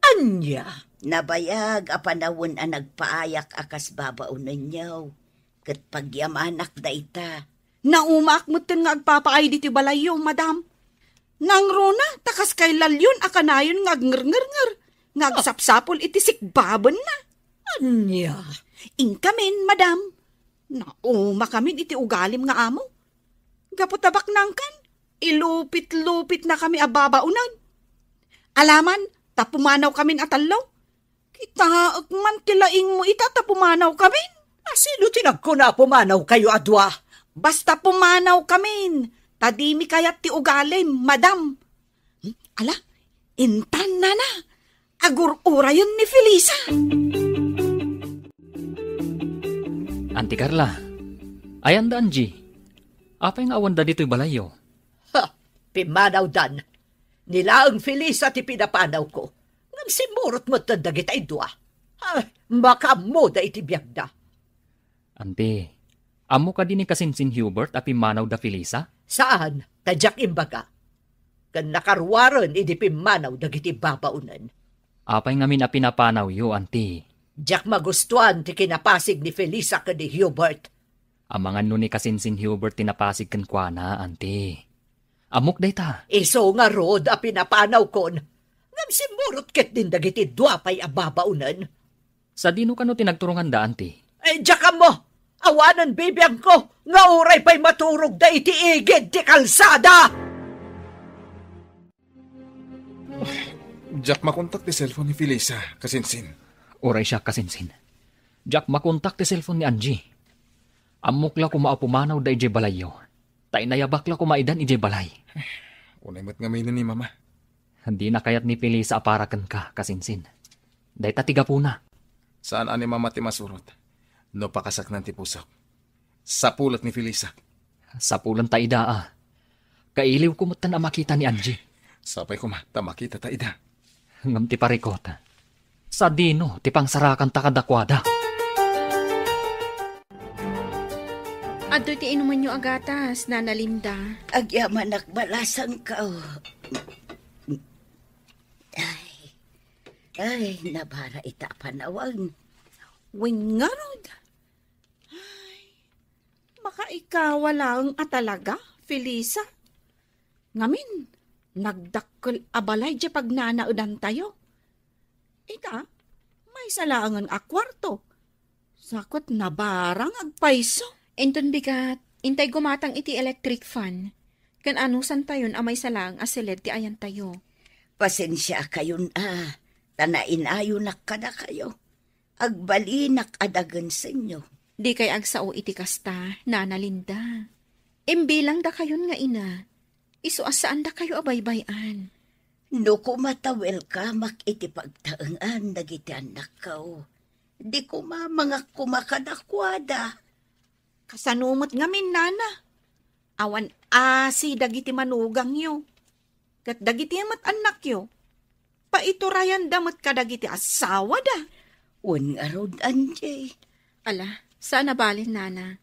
Ania? Nabayag a panawen a nagpaayak a kas babaonenyo. Ket pagyamanak dayta. Naumaak metten nga agpapaay ditoy balayyo, madam. Nangruna, ta kas kay lalyon a kanayon nga agngerngernger, nga agsapsapul iti sikbabenna. Ania? Inkamin, madam. Naumakamin iti ugalim nga amo. Gapu ta baknangkan, ilupit-lupitnakami a babaonen. Alaman, ta pumanawkamin a tallo. Kitaek man ti laingmo ita ta pumanawkamin. A, sino ti nagkuna a pumanawkayo a dua? Basta pumanawkamin, ta dimi kayat ti ugalim, madam. Hmm, ala, intan, nana, agur-urayen ni Felisa. Anti Carla, ayan da Angie? Apay nga awanda ditoy balayyo? Ha! Pimmanawdan. Ni laeng Felisa ti pinapanawko. Ngem simmurot metten dagitay dua. Ay, makaammoda iti biagda. Anti, ammo kadi ni Kasinsin Hubert a pimmanaw da Felisa? Saan, ta diak imbaga. Ken nakaruaren idi pimmanaw dagiti babaonen. Apay ngamin a pinapanawyo, anti? Diak magustuan ti kinapasig ni Felisa ken ni Hubert. Amangan no ni Kasinsin Hubert ti napasig kenkuana, anti. Ammok dayta. Isu ngarud a pinapanawkon. Ngem simmurot ketdin dagiti dua pay a babaonen. Sadino kano ti nagturonganda, anti? Eh, diak ammo. Awanen bibiangko nga uray pay maturogda iti igid ti kalsada. Diak makontak ti cellphone ni Felisa, Kasinsin. Uray siak, Kasinsin. Diak makontak ti cellphone ni Angie. Ammok la koma a pumanawda idiay balayyo. Ta inayabak la koma idan idiay balay. Unay met ngamin ni Mama. Dina kayat ni Felisa a para kenka, Kasinsin. Dayta ti gapuna. Saan a ni Mama ti masurot no pakasaknan ti pusok. Sapulet ni Felisa. Sapulen ta ida a. Kailiwko metten a makita ni Angie. Sapay koma ta makita ta ida. Ngem ti parikot, sadino ti pangsarakanta kadakuada? Adtoy ti inumenyo a gatas, Nana Linda. Agyamanak balasangko. Ay, ay, nabara ita a panawen. Wen ngarud. Ay, makaikawa laeng a talaga, Felisa. Ngamin, nagdakkel a balay diay pagnanaedantayo. Ita, maysa laengen a kuarto. Sa ket nabara nga agpayso. Inton bigat, intay gumatang iti electric fan. Ken anusantayon a maysa laeng a siled ti ayantayo. Pasensiakayon a, ta nainayonak kadakayo. Agbalinak a dagensenyo. Dikay agsao iti kasta, Nana Linda. Imbilang dakayon nga ina, isu a saan dakayo a baybay-an. No koma ta welcome-ak iti pagtaengan dagiti annakko, Di kumamangak koma kadakuada. Kasano met ngamin, nana? Awan asi dagiti manugangyo. Ket dagiti met annakyo, paiturayanda met kadagiti asawada. Wen ngarud, Angie. Ala, saan a balin, nana.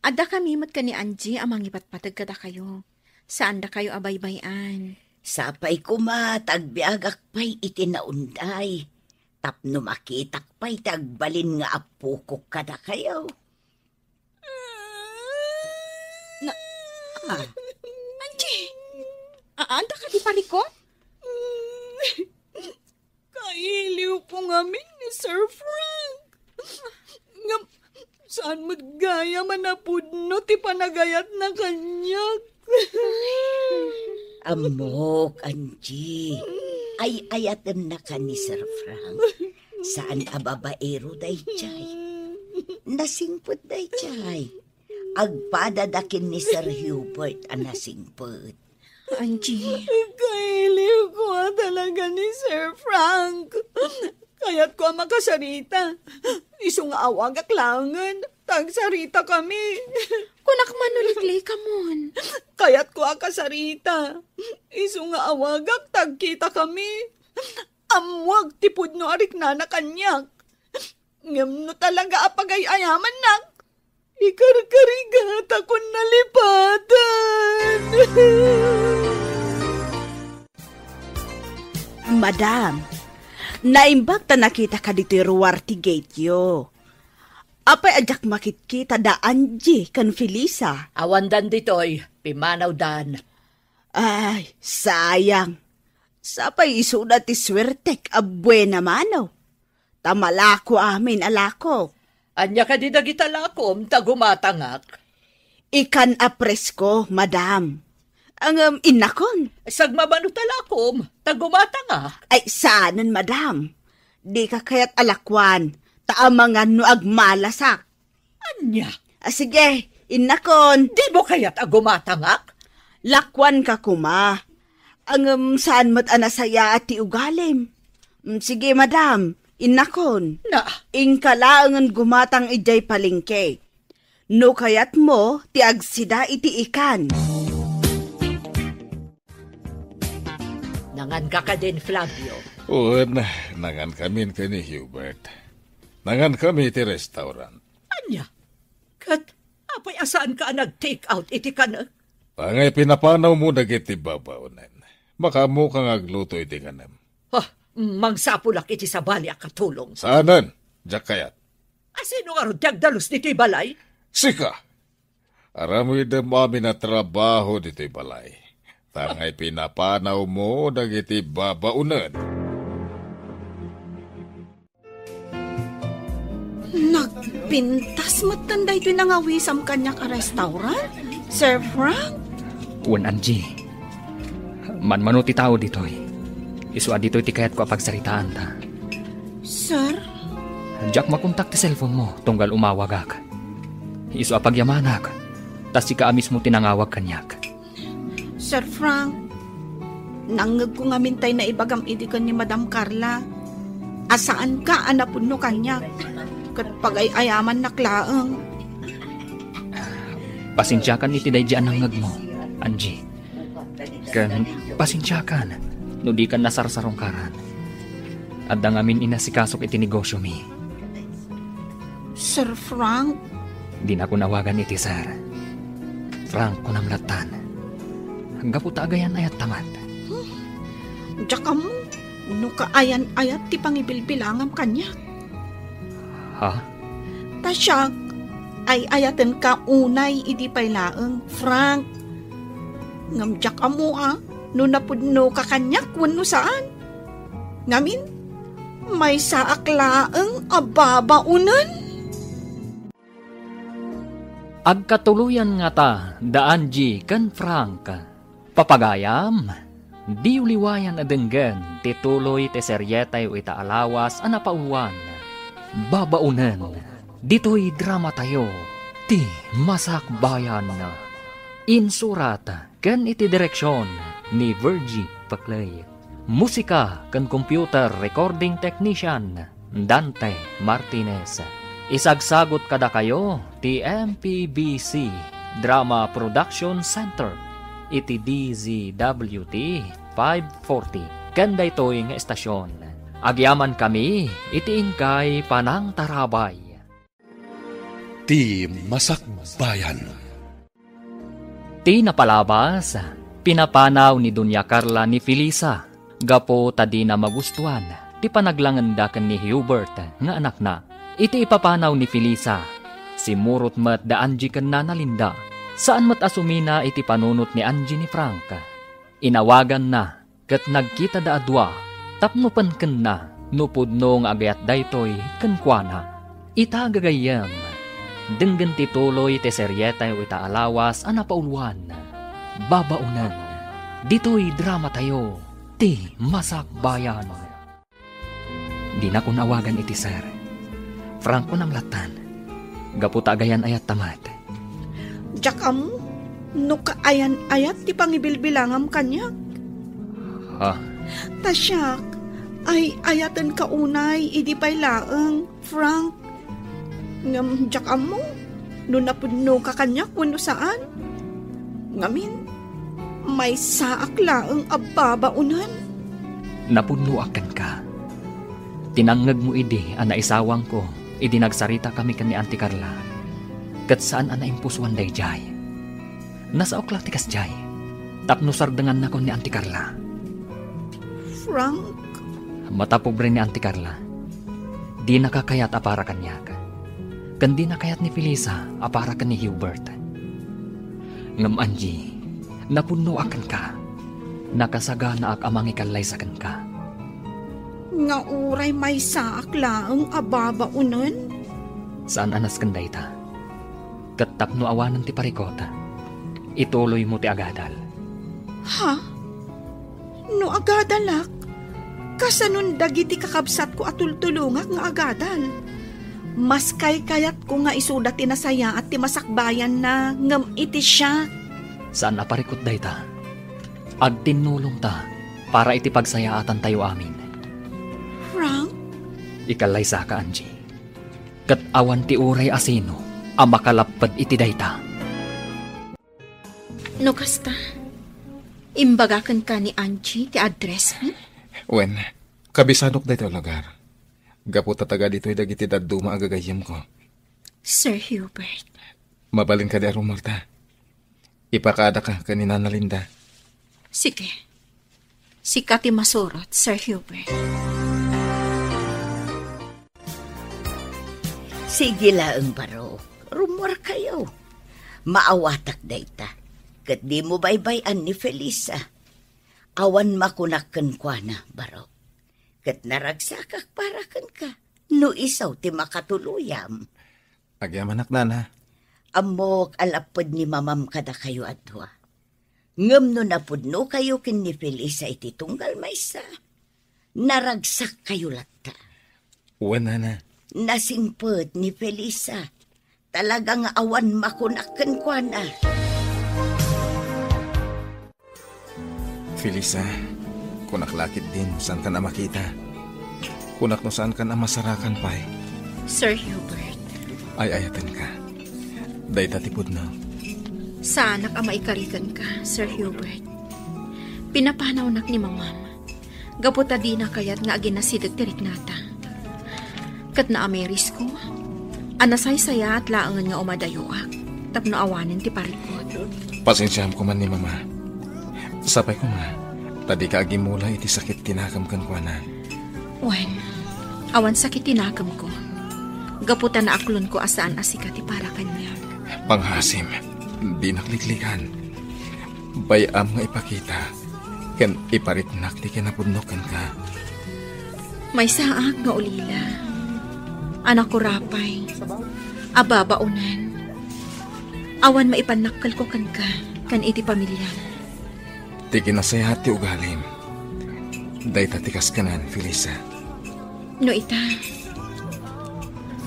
Adda kami met ken ni Angie a mangipatpateg kadakayo. Saandakayo a baybay-an. Sapay koma ta agbiagak pay iti naunday. Tapno makitak pay ti agbalin nga apokok kadakayo. Na, ah. Angie! Aanda ka di parikot? Kailiwko ngamin ni Sir Frank. Ngem saan met gayam a napudno ti panagayatna kaniak. Ammok, Angie. Ay-ayatennaka ni Sir Frank. Saan a babaero daydiay. Nasingpet daydiay. Agpadada ken ni Sir Hubert a nasingpet. Angie. Kailiwko a talaga ni Sir Frank. Kayatko a makasarita. Isu nga awagak laengen, ta agsarita kami. Kunak man no liklikamon. Kayatko a kasarita. Isu nga awagak, ta agkita kami. Ammoak ti pudno a riknana kaniak. Ngem no talaga a pagay-ayamannak, ikarkarigatakon nalipatan. Madam, naimbag ta nakitaka ditoy ruar ti gateyo. Apay a diak makitkita da Angie ken Felisa? Awandan ditoy, pimmanawdan. Ay, sayang. Sapay isuda ti suertek a buena mano. Ta malako amin a lako. Ania kadi dagita lakom ta gumatangak? Ikan a presko, madam. Ngem, innakon. Sagmamano ta lakom ta gumatangak? Ay, saanen, madam. Dika kayat a lakuan, ta amangan no agmalasak. Ania? Ah, sige, innakon. Dimo kayat a gumatangak? Lakuanka koma. Ngem saan met a nasayaat ti ugalim. Mm, sige, madam, innakon. Na? Inka laengen gumatang idiay palengke. No kayatmo ti agsida iti ikan. Nanganka kadin, Flavio? Wen, nangankamin ken ni Hubert. Nangankami iti restaurant. Ania? Ket apay a saanka a nag-take out iti kanek? Angay pinapanawmo dagiti babaonen. Makaamoka nga agluto iti kanem. Ah, mangsapulak iti sabali a katulong. Saanen, diak kayat. A, sino ngarud ti agdalus ditoy balay? Sika! Aramidem amin a trabaho ditoy balay. Ta angay pinapanawmo dagiti babaonen. Nagpintas metten daytoy nangawisam kaniak a restaurant, Sir Frank? Wen, Angie. Manmano ti tao ditoy. Isu a ditoy ti kayatko a pagsaritaanta. Sir? Diak makontak ti cellphone mo tunggal umawagak. Isu a pagyamanak, ta sika a mismo ti nangawag kaniak. Sir Frank, nangngegko ngamin tay naibagam idi ken ni Madam Carla a saanka a napudno kaniak ket pagay-ayamannak laeng. Pasensiakan iti daydi a nangngegmo, Angie. Ken pasensiakan no dikan nasarsarungkaran. Adda ngamin inasikasok iti negosyomi. Sir Frank? Dinakon awagan iti sir. Frank, kunam lattan. Gapu ta agayan-ayatta met. Hmm. Diak ammo no kaayan-ayat ti pangibilbilangam kaniak. Ha? Ta siak, ay-ayatenka unay idi pay laeng, Frank. Ngem diak ammo a no napudnoka kaniak wenno saan. Ngamin, maysaak laeng a babaonen. Agkatuloyan ngata da Angie ken Frank. Papagayam, diyo liwayan a denggen ti tuloy ti serietayo ita a lawas a napauluan, Babaonen, ditoy dramatayo, ti Masakbayan. Insurat ken iti direksion ni Virgie Paclay. Musika ken computer recording technician, Dante Martinez. Isagsagut kadakayo ti M P B C Drama Production Center iti D Z W T five forty. Ken daytoy nga estasyon, agyamankami iti inkay panangtarabay. Ti Masakbayan. Ti napalabas, pinapanaw ni Doña Carla ni Felisa gapu ta dina magustuan ti panaglangenda ken ni Hubert nga anakna. Iti ipapanaw ni Felisa, simmurot met da Angie ken Nana Linda. Saan met a sumina iti panunot ni Angie ni Frank. Inawaganna ket nagkitada a dua tapno penkenna no pudno nga agayat daytoy kenkuana. Ita, gagayyem, denggen ti tuloy ti serietayo ita a lawas a napauluan, Babaonen. Ditoy dramatayo, Ti Masakbayan. Dinakon awagan iti sir. Frank, kunam lattan. Gapu ta agayan-ayatta met. Diak ammo no kaayan-ayat ti pangibilbilangam kaniak. Ha? Ta siak, ay-ayatenka unay idi pay laeng, Frank. Ngem diak ammo no napudnoka kaniak wenno saan. Ngamin, maysaak laeng a babaonen. Napudnoak kenka. Tinangngegmo idi a naisawangko idi nagsaritakami ken ni Auntie Carla. Ket saan a naimpusuan daydiay. Nasaok la ti kasdiay, tapno sardengannakon ni Auntie Carla. Frank? Matapobre ni Auntie Carla. Dinaka kayat a para kaniak. Ken dina kayat ni Felisa a para ken ni Hubert. Ngem Angie, napudnoak kenka. Nakasaganaak a mangikallaysa kenka. Nga uray maysaak laeng a babaonen? Saan a nasken dayta. Ket tapno awanen ti parikut, ituloymo ti agadal. Ha? No agadalak, kasanon dagiti kakabsatko a tultulongak nga agadal? Mas kaykayatko nga isuda ti nasayaat ti masakbayanna ngem iti siak. Saan a parikut dayta. Agtinnulongta para iti pagsayaatantayo amin. Frank? Ikallaysaka, Angie. Ket awan ti uray a sino a makalapped iti dayta. No kasta, imbaga kenka ni Angie ti address, hmm? Wen, kabisanok daytoy a lugar. Gapu ta taga ditoy dagiti dadduma a gagayyemko. Sir Hubert. Mabalin kadi a rummuarta? Ipakaadaka ken ni Nana Linda. Sige. Sika ti masurot, Sir Hubert. Sige laeng, Barok. Rummuarkayo. Maawatak dayta. Ket dimo baybay-an ni Felisa. Awan makunak kenkuana, Barok. Ket naragsakak para kenka, no isu ti makatuluyam. Agyamanak, Nana. Ammok a lapped ni Mamam kadakayo a dua. Ngem no napudnokayo ken ni Felisa iti tunggal maysa, naragsakkayo latta. Wen, Nana. Nasingpet ni Felisa. Talaga nga awan makunak kenkuana. Felisa, kunak la ketdin, saankan a makita. Kunak no saankan a masarakan pay. Sir Hubert. Ay-ayatenka. Dayta ti pudno. Saanak a maikari kenka, Sir Hubert. Pinapanawnak ni Mamam. Gapu ta dina kayat nga aginasideg ti riknata. Ket naamirisko a nasaysayaat laengen nga umadayoak tapno awanen ti parikut. Pasensiaam koma ni Mama. Sapay koma ta dika agimula iti sakit ti nakem kenkuana. Wen, awan sakit ti nakemko. Gapu ta naaklonko a saan a sika ti para kaniak. Panghasim, dinak liklikan. Bay-am nga ipakita ken ipariknak ti kinapudno kenka. Maysaak nga ulila. Anak ko rapay, ababaonan. Awan maipannakkelko kenka ken iti pamiliam. Ti kinasayaat ti ugalim. Dayta ti kaskanan, Felisa. No ita,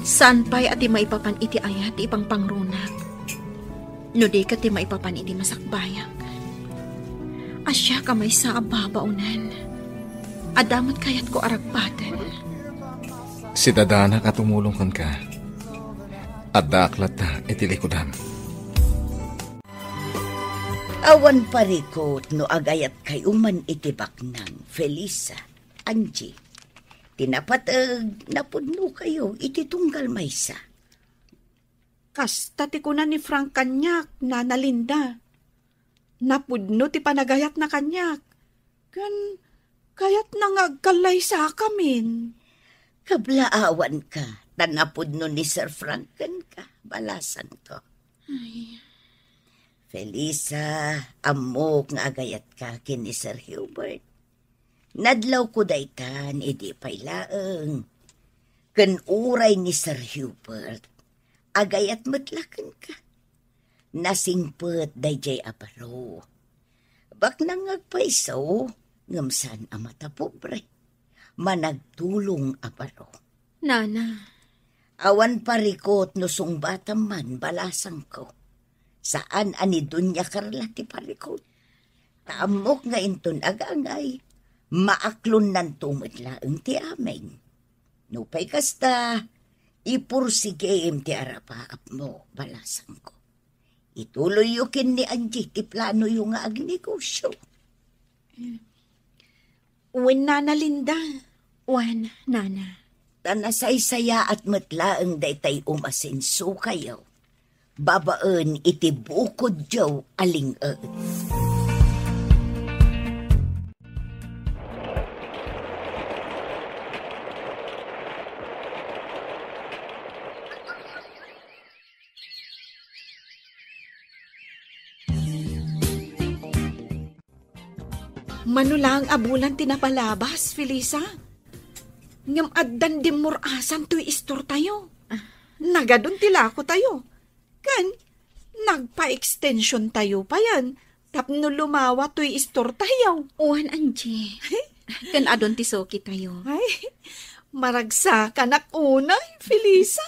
saan pay a ti maipapan iti ayat ti ipangpangrunak? No di ket ti maipapan iti masakbayak. Asya ka maysa a babaonan. Adda met kayatko a ragpaten. Sidadanak a tumulong kenka. Addaak latta iti likudam. Awan parikut no agayatkayo man iti baknang, Felisa, Angie. Ti napateg, napudnokayo iti tunggal maysa. Kasta ti kuna ni Frank kaniak, Nana Linda. Napudno ti panagayatna kaniak. Ken kayatna nga agkallaysakamin. Kablaawanka, ta napudno ni Sir Frank kenka, balasangko. Ay. Felisa, ammok nga agayatka ken ni Sir Hubert. Nadlawko daytan idi pay laeng. Ken uray ni Sir Hubert, agayat met la kenka. Nasingpet daydiay a baro. Baknang nga agpayso, ngem saan a matapobre. Managtulong a baro. Nana. Awan parikut no sungbatam man, balasangko. Saan a ni Doña Carla ti parikut. Ta ammok nga inton agangay, maaklonnanto met laeng ti amin. Nupay kasta, ipursigim ti arapaapmo, balasangko. Ituloyyo ken ni Angie ti planoyo nga agnegosio. Wen, Nana Linda. Wen, Nana. Ta nasaysayaat met laeng daytay umasensokayo babaen iti bukodyo a ling-ed. Mano laeng a bulan ti napalabas, Felisa. Ngem addan dimmur-asan toy istortayo. Ah. Nagadun ti lakotayo. Ken nagpa-extensiontayo payen tapno lumawa toy istortayo. Wen, Angie. Ken adun ti sukitayo. Ay, maragsakanak unay, Felisa.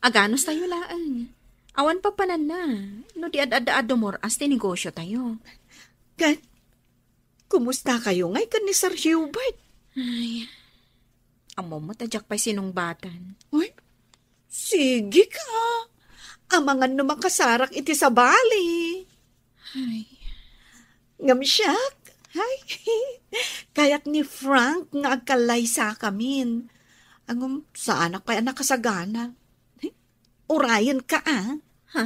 Aganustayo laeng. Awan papananna no di ad-adda a dumur-as ti negosiotayo. Ken, kumustakayo ngay ken ni Sir Hubert? Ay, ammom met a diak pay sinungbatan. Uy, sige ka. Amangan no makasarak iti sabali. Ay. Ngem siak, ay, kayat ni Frank nga agkallaysakamin. Ngem saanak pay a nakasagana. Urayenka, a. Ha?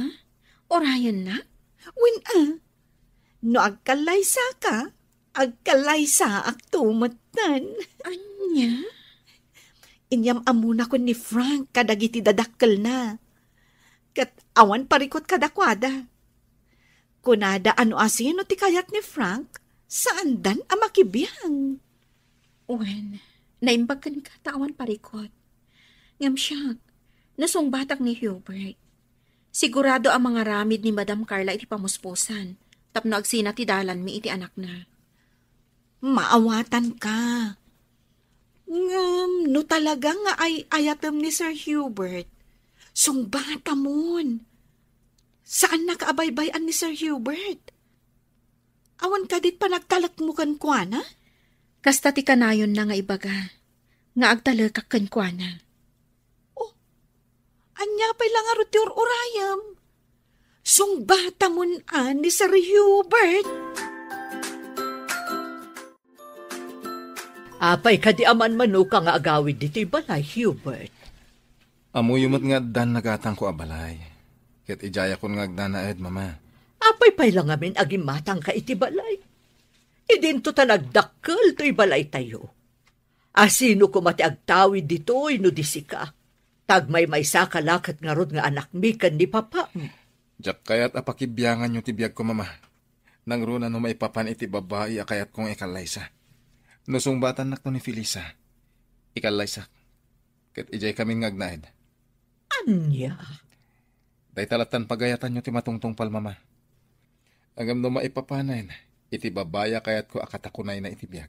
Urayennak? Wen, a. No agkallaysaka, agkallaysaakto metten. Ania? Inyam-ammonakon ni Frank kadagiti dadakkelna. Ket awan parikut kadakuada. Kunada a no asino ti kayat ni Frank, saandan a makibiang. Wen, naimbag kenka ta awan parikut. Ngem siak, nasungbatak ni Hubert. Sigurado a mangaramid ni Madam Carla iti pamuspusan tapno agsina ti dalanmi iti anakna. Maawatanka. Ngem no talaga nga ay-ayatem ni Sir Hubert, sungbatamon. Saannaka a baybay-an ni Sir Hubert. Awan kadi panagtalekmo kenkuana? Kasta ti kanayonna nga ibaga nga agtalekak kenkuana. Oh, ania pay la ngarud ti ur-urayem? Sungbatamon a ni Sir Hubert. Apay kadi a manmanoka nga agawid ditoy balay, Hubert? Ammoyo met nga addan nagatangko a balay. Ket idiayakon nga agnanaed, Mama. Apay pay la ngamin a gimmatangka iti balay? Idinto ta nagdakkel toy balaytayo. Asino koma ti agtawid ditoy no di sika? Ta agmaymaysaka la ket ngarud nga anakmi ken ni papam. Diak kayat a pakibianganyo ti biagko, Mama. Nangruna no maipapan iti babai a kayatko nga ikallaysa. No sungbatannakto ni Felisa, ikallaysak. Ket idiay kamin nga agnaed. Ania? Dayta lattan pagayatanyo ti matungtungpal, Mama. Ngem no maipapanen iti babai a kayatko a katakunayna iti biag,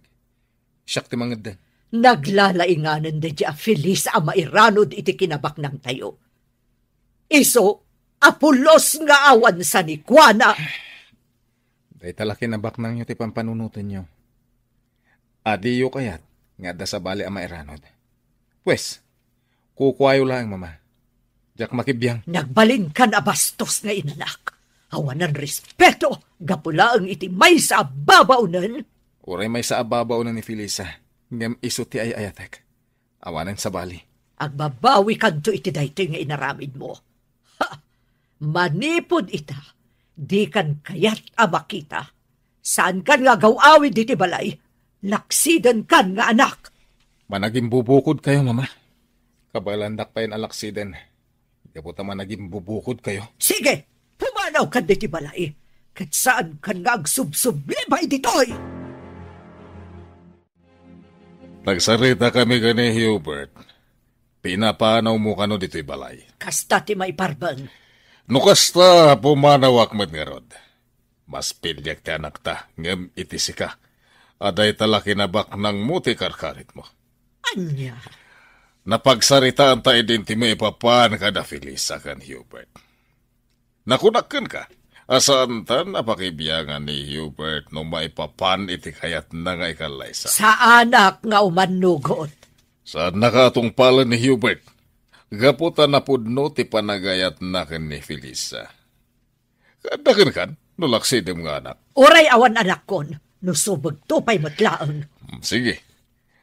siak ti mangeddeng. Naglalainganen daydiay a Felisa a mairanod iti kinabaknangtayo. Isu a pulos nga awan sanikuana. Dayta la kinabaknangyo ti pampanunotenyo. Adiyo kayat nga adda sabali a mairanod. Pues, Kukuayo laeng, Mama. Diak makibiang. Nagbalinkan a bastos nga inanak. Awanan respeto, gapu laeng iti maysa a babaonen. Uray maysa a babaonen ni Felisa, ngem isu ti ay-ayatek. Awanen sabali. Agbabawikanto iti daytoy nga inaramidmo. Ha! Manipud ita, dikan kayat a makita. Saankan nga agaw-awid iti balay. Laksidenkan nga anak. Managimbubukodkayo, Mama. Kabaelandak payen a laksiden. Gapu ta managimbubukodkayo. Sige, pumanawkan ditoy balay. Ket saankan nga agsubsubliba ditoy. Nagsaritakami ken ni Hubert. Pinapanawmo kano ditoy balay. Kasta ti maiparben. No kasta, pumanawak met ngarud. Maspiliak ti anakta, ngem iti sika, a dayta la kinabaknangmo ti karkaritmo. Ania? Napagsaritaanta idin ti maipapan kada Felisa ken Hubert. Nakunak kenka, a saantan a pakibiangan ni Hubert no maipapan iti kayatna nga ikallaysa. Saanak nga umannugot. Saannaka a tungpalen ni Hubert, gapu ta napudno ti panagayatna ken ni Felisa. Kaadda kenkan no laksidem nga anak. Uray awan anakkon, no subegto pay met laeng. Hmm, sige.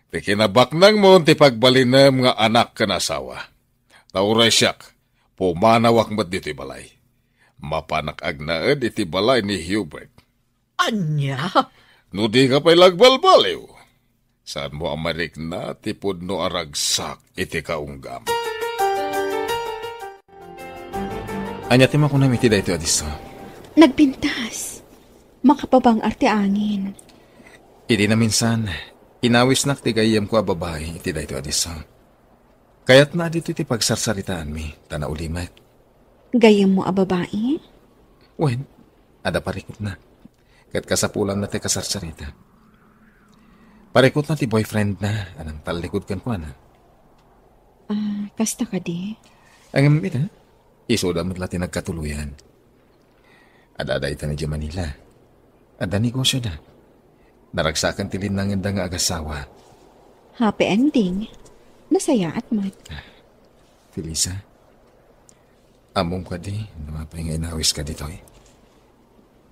Ti kinabaknangmo ti pagbalinem nga anak ken asawa. Ta uray siak, pumanawak met ditoy balay. Mapanak agnaed iti balay ni Hubert. Ania? No dika pay la agbalbaliw, saanmo a marikna ti pudno a ragsak iti kaunggam. Ania ti makunam iti daytoy a disso? Nagpintas. Makapabang-ar ti angin. Idi naminsan, inawisnak ti gayyemko a babai iti daytoy a disso. Kayatna a ditoy ti pagsarsaritaanmi, ta naulimek. Gayyemmo a babai? Wen, adda parikutna. Ket kasapulanna ti kasarsarita. Parikutna ti boyfriendna a nangtallikud kenkuana. Ah, kasta kadi? Ngem ita, isuda met la ti nagkatuloyan. Adda dayta idiay Manila. Adda negosioda. Naragsakan ti linnangenda nga agasawa. Happy ending. Nasayaat met. Felisa, ammom kadi no apay nga inawiska ditoy?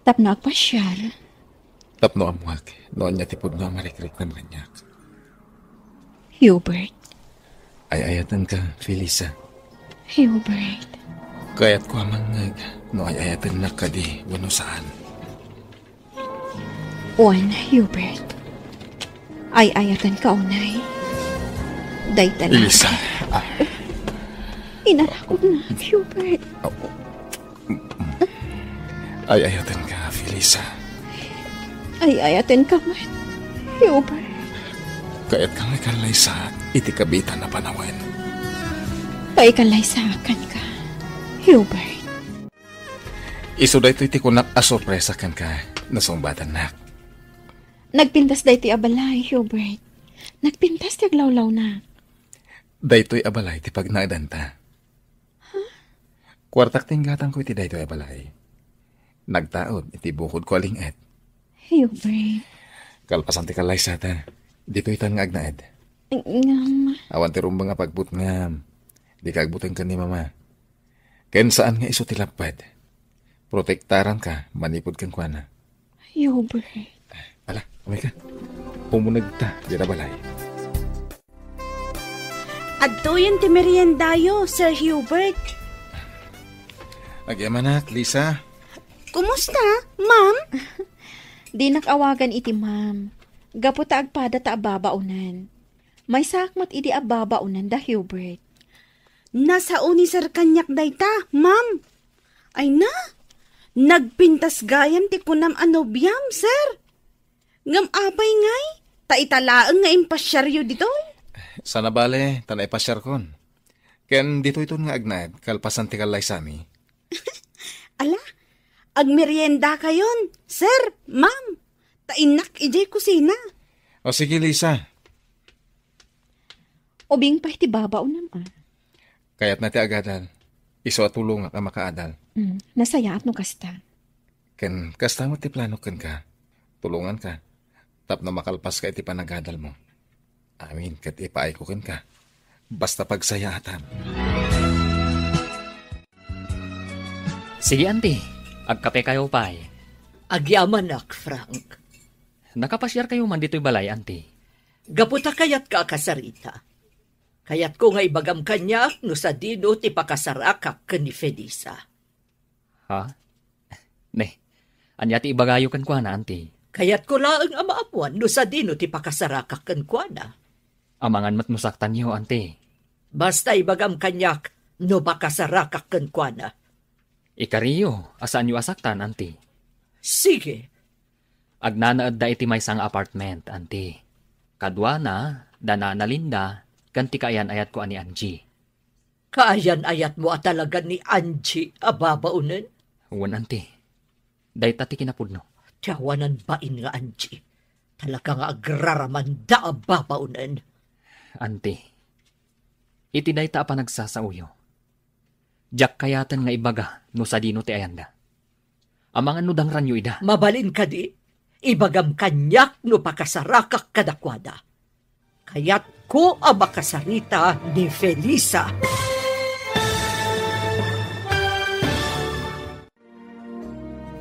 Tapno agpasiar. Tapno ammuak no ania ti pudno a marikriknam kaniak. Hubert. Ay-ayatenka, Felisa. Hubert. Kayatko a mangngeg no ay-ayatennak kadi wenno saan. Wen, Hubert. Ay-ayatenka unay. Dayta na. Felisa. Ah. Inarakona, Hubert. Ay-ayatenka, Felisa. Ay-ayatenka met, Hubert. Kayatka nga ikallaysaak iti kabiitan a panawen. Paikallaysaak kenka, Hubert. Isu daytoy ti kunak a sorpresa kenka, nasungbatannak. Nagpintas daytoy a balay, Hubert. Nagpintas ti aglawlawnak. Daytoy a balay ti pagnaedanta. Kuartak ti inggatangko iti daytoy a balay. Nagtaud iti bukodko a ling-et. Hubert. Kalpasan ti kallaysata. Ditoytan nga agnaed. Ngem. Awan ti rumbeng a pagbutngam. Dika agbuteng ken ni Mama. Ken saan nga isu ti lapped. Protektaranka manipud kenkuana. Hubert. Ala, umay ka. Umunegta diay balay. Adtoyen ti meriendayo, Sir Hubert. Agyamanak, Lisa. Kumusta, ma'am? Dinak awagan iti ma'am. Gapu ta agpada ta ababaonan. Maysaak met idi ababaonan da Hubert. Nasao ni Sir kaniak dayta, ma'am. Ay na, nagpintas gayam ti kunam a nobiam, sir. Ngem apay ngay, ta ita laeng nga impasiaryo ditoy? Sana bale, ta naipasiarkon. Ken ditoyton nga agnaed, kalpasan ti kallaysami. Ala, agmeriendakayon, sir, ma'am. Ta innak idiay kusina. O sige, Lisa. Ubing pay ti babaonam, a. Kayatna ti agadal. Isu a tulongak a makaadal. Mm, nasayaat no kasta. Ken kasta met ti planok kenka. Tulonganka tapno makalpaska iti panagadalmo. Amin ket ipaayko kenka. Basta pagsayaatan. Sige, Auntie. Agkape kayo pay. Agyamanak, Frank. Nakapasiar kayo man ditoy balay, Auntie? Gapu ta kayatka a kasarita. Kayatko nga ibagam kaniak no sadino ti pakasarakak ken ni Felisa. Ha? Ne, ania ti ibagayo kenkuana, Auntie? Kayatko laeng a maammuan no sadino ti pakasarakak kenkuana. Amangan met no saktanyo, Auntie. Basta ibagam kaniak no pakasarakak kenkuana. Ikariyo a saanyo a saktan, Auntie. Sige. Agnanaedda iti maysa nga apartment, Auntie. Kaduana, da Nana Linda, ken ti kaayan-ayatko a ni Angie. Kaayan-ayatmo a talaga ni Angie a babaonen? Wen, Auntie. Dayta ti kinapudno. Ti awanan bain nga Angie. Talaga nga agraramanda a babaonen. Auntie, iti dayta a panagsasaoyo, diak kayaten nga ibaga no sadino ti ayanda. Amangan no dangranyo ida. Mabalin kadi? Ibagam kaniak no pakasarakak kadakuada. Kayatko a makasarita ni Felisa.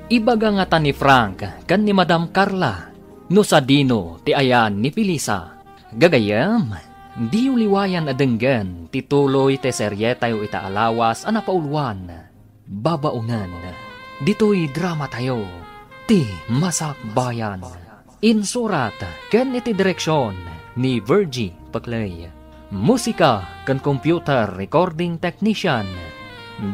Ibaga ngata ni Frank ken ni Madam Carla no sadino ti ayan ni Felisa. Gagayyem, diyo liwayan a denggen ti tuloy ti serietayo ita a lawas a napauluan, Babaonen, ditoy dramatayo, Ti Masakbayan. Insurat ken iti direksion ni Virgie Paclay. Musika ken computer recording technician,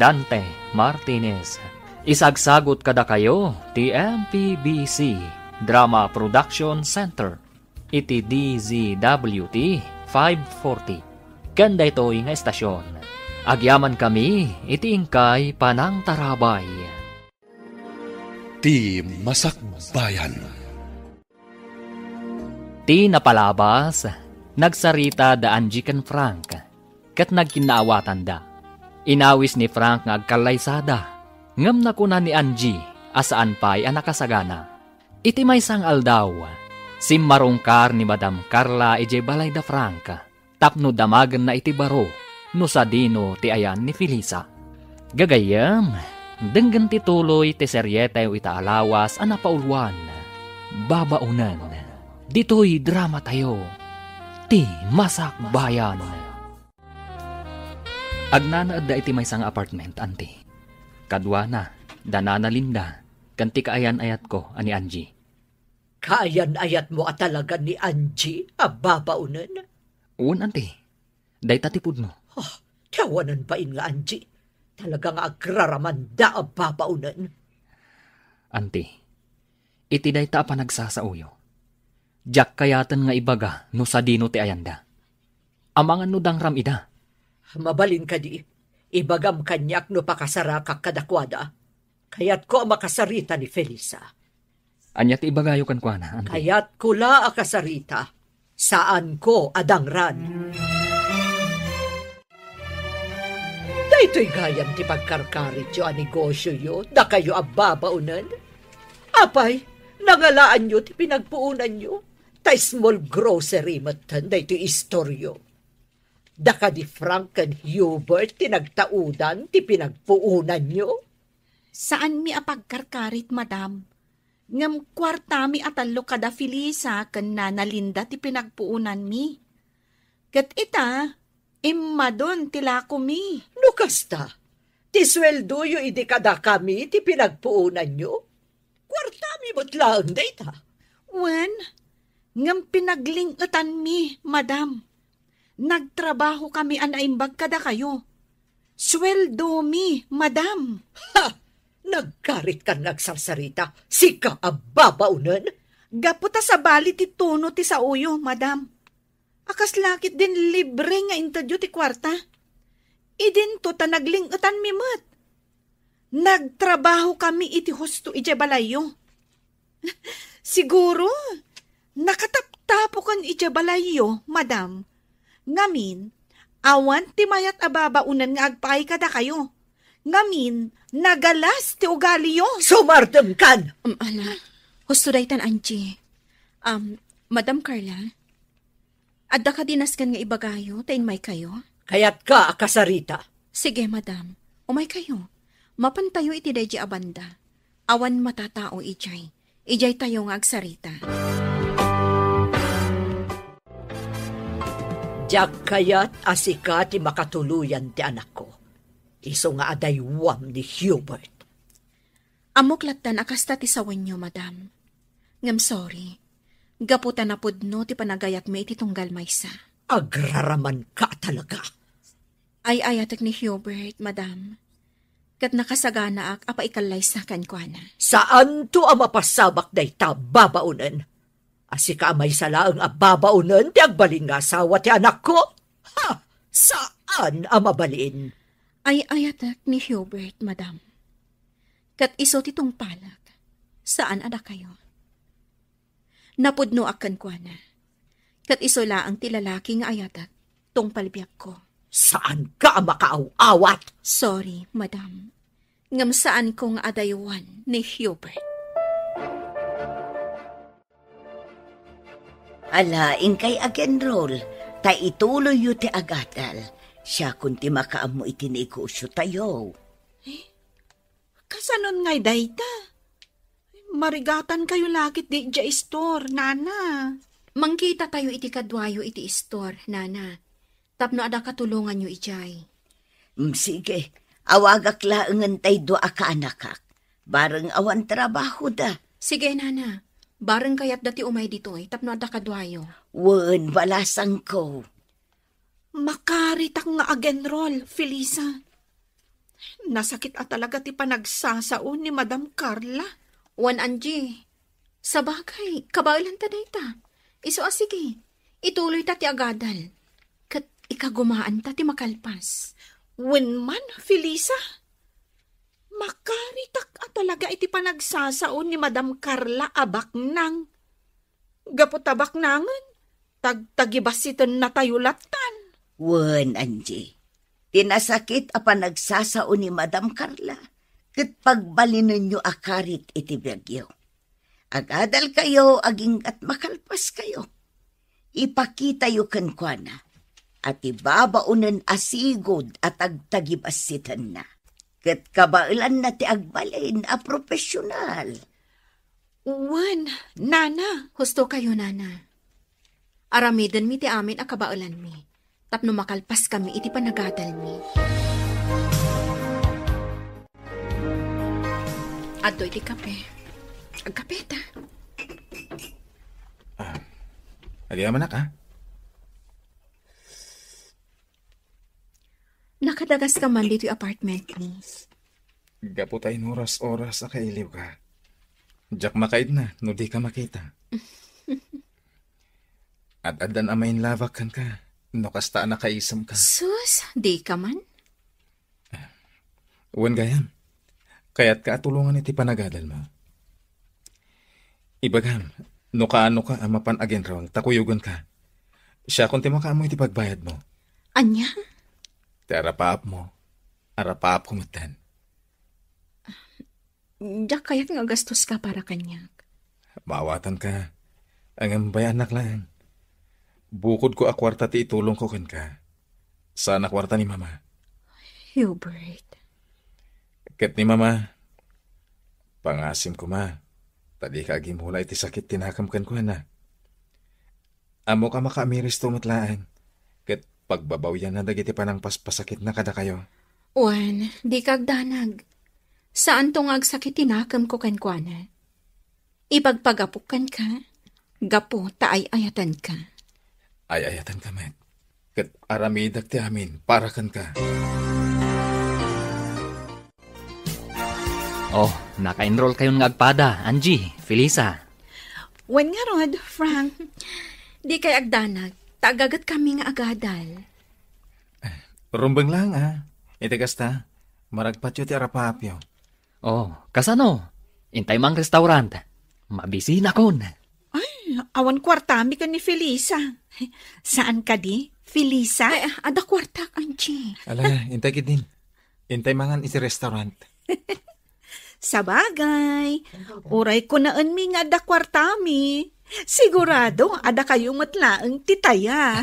Dante Martinez. Isagsagut kadakayo ti M P B C Drama Production Center iti D Z W T five forty ken daytoy nga estasion. Agyamankami iti inkay panangtarabay. Ti Masakbayan. Ti napalabas, nagsarita da Angie ken Frank, ket nagkinnaawatanda. Inawis ni Frank nga agkallaysada, ngem nakuna ni Angie a saan pay a nakasagana. Iti maysa nga aldaw, simmarungkar ni Madam Carla idiay balay da Frank tapno damagenna iti baro no sadino ti ayan ni Felisa. Gagayyem, denggen ti tuloy ti serietayo ita a lawas a napauluan, Babaonen. Ditoy dramatayo, Ti Masakbayan. Agnanaedda iti maysa nga apartment, Auntie. Kaduana, da Nana Linda, ken ti kaayan-ayatko a ni Angie. Kaayan-ayatmo a talaga ni Angie a babaonen? Wen, Auntie. Dayta ti pudno. Ah, ti awanan bain nga Angie. Talaga nga agraramanda a babaonen. Auntie, iti dayta a panagsasaoyo, diak kayaten nga ibaga no sadino ti ayanda. Amangan no dangram ida. Mabalin kadi, ibagam kaniak no pakasarakak kadakuada. Kayatko a makasarita ni Felisa. Ania ti ibagayo kenkuana, Auntie? Kayatko la a kasarita. Saanko a dangran. Daytoy gayam ti pagkarkarityo a negosioyo, dakayo a babaonen. Apay, nangalaanyo ti pinagpuonanyo, ta small grocery metten daytoy istoryo. Da kadi Frank ken Hubert ti nagtaudan ti pinagpuonanyo? Saanmi a pagkarkarit, madam. Ngem kuartami a tallo kada Felisa ken Nana Linda ti pinagpuonanmi. Ket ita, immadon ti lakomi. No kasta, ti sueldoyo idi kadakami ti pinagpuonanyo? Kuartami met laeng dayta. Wen, ngem pinagling-etanmi, madam. Nagtrabahokami a naimbag kadakayo. Sueldomi, madam. Ha! Nagkaritkan nga agsarsarita, sika a babaonen? Gapu ta sabali ti tono ti saoyo, madam. A kasla ketdin libre nga intedyo ti kuarta. Idinto ta nagling-etanmi met. Nagtrabahokami iti husto idiay balayyo. Siguro, nakataptapokan idiay balayyo, madam. Ngamin, awan ti mayat a babaonen nga agpaay kadakayo. Ngamin, nagalas ti ugaliyo. Sumardengkan! Um, ala, husto daytan, Angie. Um, Madam Carla, Adda kadi nasken nga ibagayo ta imaykayo? Kayatka a kasarita? Sige, madam. Umaykayo. Mapantayo iti daydi a banda. Awan matatao idiay. Idiaytayo nga agsarita. Diak kayat a sika ti makatuloyan ti anakko. Isu nga adaywam ni Hubert. Ammok lattan a kasta ti sawenyo, madam. Ngem sorry. Gapu ta napudno ti panagayatmi iti tunggal maysa. Agraramanka talaga. Ay-ayatek ni Hubert, madam. Ket nakasaganaak a paikallaysa kenkuana. Saanto a mapasabak dayta babaonen. A sika a maysa laeng a babaonen ti agbalin nga asawa ti anakko? Ha! Saan a mabalin. Ay-ayatek ni Hubert, madam. Ket isu ti tungpalek. Saan a dakayo. Napudnoak kenkuana. Ket isu laeng ti lalaki nga ayatek, tungpal biagko. Saanka a makaaw-awat? Sorry, madam. Ngem saanko nga adaywan ni Hubert. Ala, inkay ag-enroll, ta ituloyyo ti agadal. Siakon ti makaammo iti negosiotayo. Eh? Kasanon ngay dayta? Marigatankayo la ketdi idiay istor, nana. Mangkitatayo iti kaduayo iti istor, nana. Tapno adda katulonganyo idiay. Mm, sige. Awagak laengen tay dua a kaanakak. Bareng awan trabahoda. Sige, nana. Bareng kayatda ti umay ditoy tapno adda kaduayo. Wen, balasangko. Makaritak nga ag-enroll, Felisa. Nasakit a talaga ti panagsasao ni Madam Carla. Wen, Angie. Sabagay, kabaelanta dayta. Isu a sige, ituloyta ti agadal. Ket ikagumaanta ti makalpas. Wen man, Felisa. Makaritak a talaga iti panagsasao ni Madam Carla a baknang. Gapu ta baknangen, tagtagibassitennatayo lattan. Wen, Angie. Ti nasakit a panagsasao ni Madam Carla, ket pagbalinenyo a karit iti biagyo. Agadalkayo aginggat makalpaskayo. Ipakitayo kenkuana a ti babaonen a sigud a tagtagibassitenna. Ket kabaelanna ti agbalin a profesional. Wen, nana. Husto kayo, nana. Aramidenmi ti amin a kabaelanmi tapno makalpaskami iti panagadalmi. Adto iti kape. Agkape ta. Ah, adi manak, ha? Nakadagas ka man ditoy apartment mi. Gapu ta inuras-oras a kailiwka. Diak makaidna no dika makita. Ad-addan a mainlabak kenka no kasta a nakaisemka. Sus, dika man. Wen gayam, kayatka a tulongan iti panagadalmo. Ibagam, no kaanoka a mapan aginrawang ta kuyogenka. Siakon ti makaammo iti pagbayadmo. Ania? Ti arapaapmo, arapaapko metten. Diak kayat nga agastoska para kaniak. Maawatanka. Ngem bay-annak laeng. Bukodko a kuarta ti itulongko kenka. Saan a kuarta ni Mama. Hubert. Ket ni Mama, pangasim koma, ta dika agimula iti sakit ti nakem kenkuana. Ammok a makaamiristo met laeng, ket pagbabawianna dagiti panangpaspasakitna kadakayo. Wen, dika agdanag. Saanto nga agsakit ti nakemko kenkuana. Ipagpagapok kenka, gapu ta ay-ayatenka. Ay-ayatenka met, ket aramidek ti amin para kenka. Oh, naka-enroll kayon nga agpada, Angie, Felisa. Wen ngarud, Frank. Dikay agdanag, ta agaget kami nga agadal. Rumbeng lang, ah. Iti kasta, maragpatyo ti arapaapyo. Oh, kasano? Intay mang restaurant. Mabisinakon. Ay, awan kuartami ken ni Felisa. Saan kadi, Felisa? Ay, adda kuartak, Angie. Ala, intay ketdin. Intay mangan iti restaurant. Sabagay, uray kunaenmi nga adda kuartami. Sigurado, adda kayo met laeng ti taya.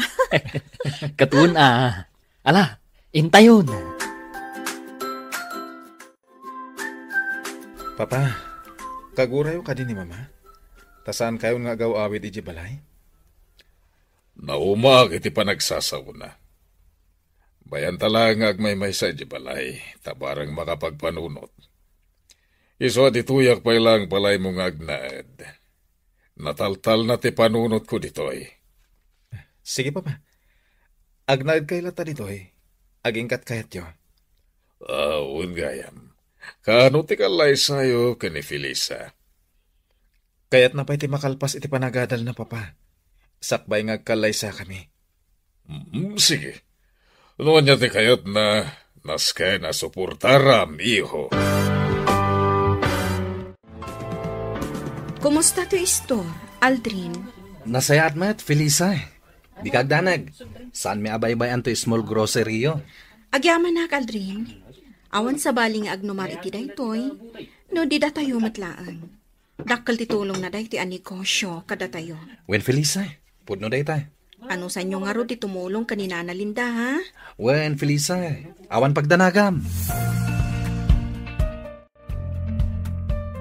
Katun a. Ala, intayon. Papa, kagurayo kadi ni Mama? Ta saan kayon nga agaw-awid iti balay? Naumaak iti panagsasaona. Bayanta laeng nga agmaymaysa iti balay, ta bareng makapagpanunot. Isu a ditoyak pay laeng balaymo nga agnaed. Nataltalna ti panunotko ditoy. Sige, Papa. Agnaedkayo latta ditoy. Agingkat kayatyo. Ah, wen gayam. Kaano ti kallaysayo ken ni Felisa? Kayatna pay ti makalpas iti panagadalna, Papa. Sakbay nga agkallaysakami. Mm, sige. No ania ti kayatna, nasken a suportaram, iho. Kumusta ti istor, Aldrin? Nasayaat met, Felisa. Dika agdanag. Saanmi a baybay-an toy small grocery-yo. Agyamanak, Aldrin. Awan sabali nga agnumar iti daytoy, no di datayo met laeng. Dakkel ti tulongna daytoy a negosio kadatayo. Wen, Felisa, pudno dayta. Anusanyo ngarud ti tumulong ken ni Nana Linda, ha? Wen, Felisa, awan pagdanagam.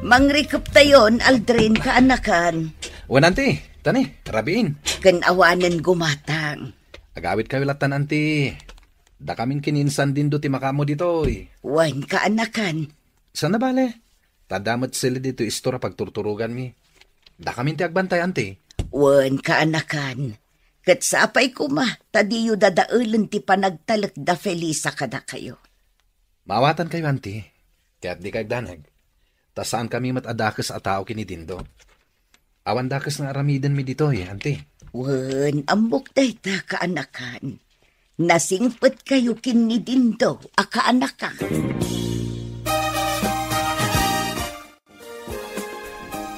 Mangrikeptayon, Aldrin, kaanakan. Wen, anti, tani, rabiin. Ken awanen gumatang. Agawidkayo lattan, anti. Dakamin ken ni Insan Dindo ti makaammo ditoy. Wen, kaanakan. Saan a bale? Ta adda met sili ditoy istor a pagturturoganmi. Dakamin ti agbantay, anti. Wen, kaanakan. Ket sapay koma, ta diyo dadaelen ti panagtalek da Felisa kadakayo. Maawatankayo, anti. Ket dika agdanag. Ta saankami met a dakes a tao ken ni Dindo. Awan dakes nga aramidenmi ditoy, anti. Wen, ammok dayta, kaanakan. Nasingpetkayo ken ni Dindo a kaanakan.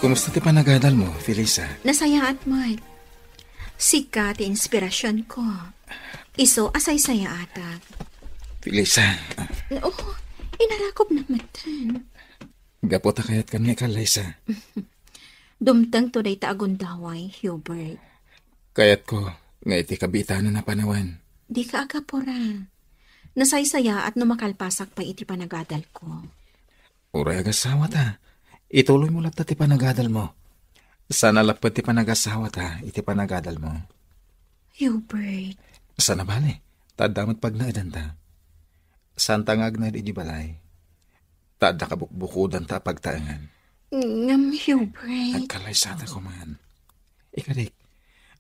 Kumusta ti panagadalmo, Felisa? Nasayaat met. Sika ti inspirasionko. Isu a saysayaatak. Felisa. Oh, inarakop na metten. Gapu ta kayatkan nga ikallaysa. Dumtengto dayta a gundaway, Hubert. Kayatko nga iti kabiitanan a panawen. Dika agapura. Nasaysayaat no makalpasak pay iti panagadalko. Uray agasawata, ituloymo latta ti panagadalmo. Saan a lapped ti panagasawata iti panagadalmo. Hubert. Saan a bale, ta adda met pagnaedanta. Saanta nga agnaed iti balay. Ta adda kabukbukodanta a pagtaengan. Ngem, Hubert. Agkallaysata koman. Ikarik,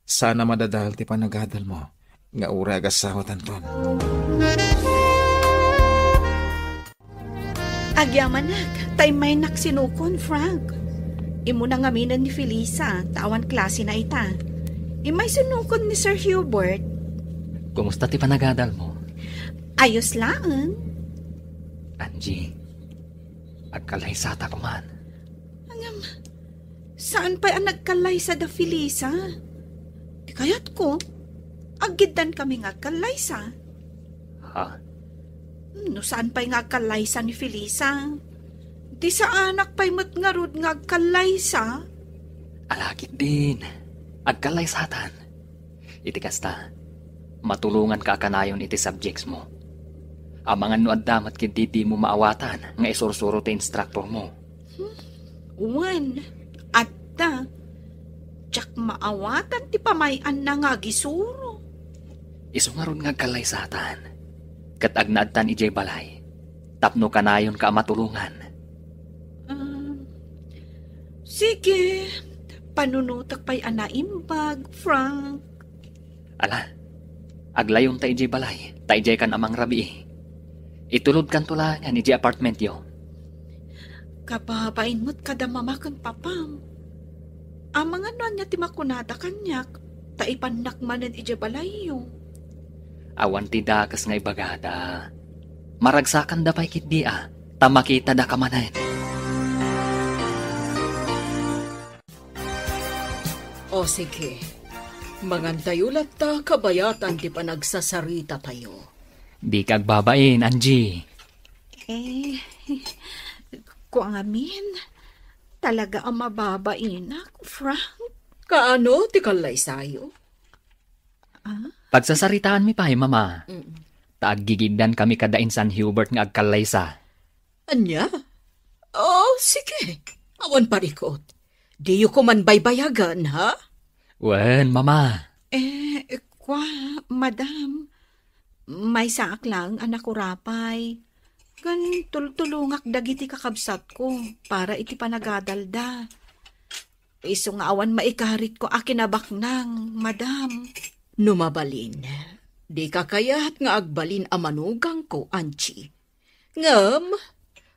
saan a madadael ti panagadalmo nga uray agasawatanton. Agyamanak, ta immaynak sinukon, Frank. Immuna ngaminen ni Felisa, ta awan klasena ita. Immay sinukon ni Sir Hubert. Kumusta ti panagadalmo? Ayos laeng. Angie, agkallaysata koman. Ngem, saan pay a nagkallaysa da Felisa? Ti kayatko, aggiddan kami nga agkallaysa. Ha? No saan pay nga agkallaysa ni Felisa, ti saanak pay met ngarud nga agkallaysa. Alakit din, agkallaysatan. Iti kasta, matulonganka a kanayon iti subjectsmo. Amangan no adda met ketdi dimo maawatan nga isursuro ti instructormo. Hmm, wen, adda. Diak maawatan ti pamay-anna nga agisuro. Isu ngarud nga agkallaysatan, ket agnaedtan idiay balay, tapno kanayonka a matulongan. Ah, sige, panunotek pay a naimbag, Frank. Ala, aglayonta idiay balay, ta idiaykan a mangrabii. Itulodkanto laengen idiay apartmentyo. Kababain met kada mama ken papam. Amangan no ania ti makunada kaniak, ta ipannak manen idiay balayyo. Awan ti dakes nga ibagada. Maragsakanda pay ketdi a, ta makitadaka manen. O sige, mangantayo latta kabayatan ti panagsasaritatayo. Dika agbabain, Angie. Eh, kua ngamin, talaga a mababainak, Frank. Kaano ti kallaysayo? Ah? Pagsasaritaanmi pay, Mama. Mm. Ta aggigiddan kami kada insan Hubert nga agkallaysa. Ania? Oh, sige. Awan parikot. Diyo ko man baybayagan, ha? Wen, Mama. Eh, kwa, madam, maysaak laeng a nakurapay. Ken tultulongak dagiti kakabsatko para iti panagadalda. Isu nga awan maikaritko a kinabaknang, madam. No mabalin, dika kayat nga agbalin a manugangko, Angie. Ngem,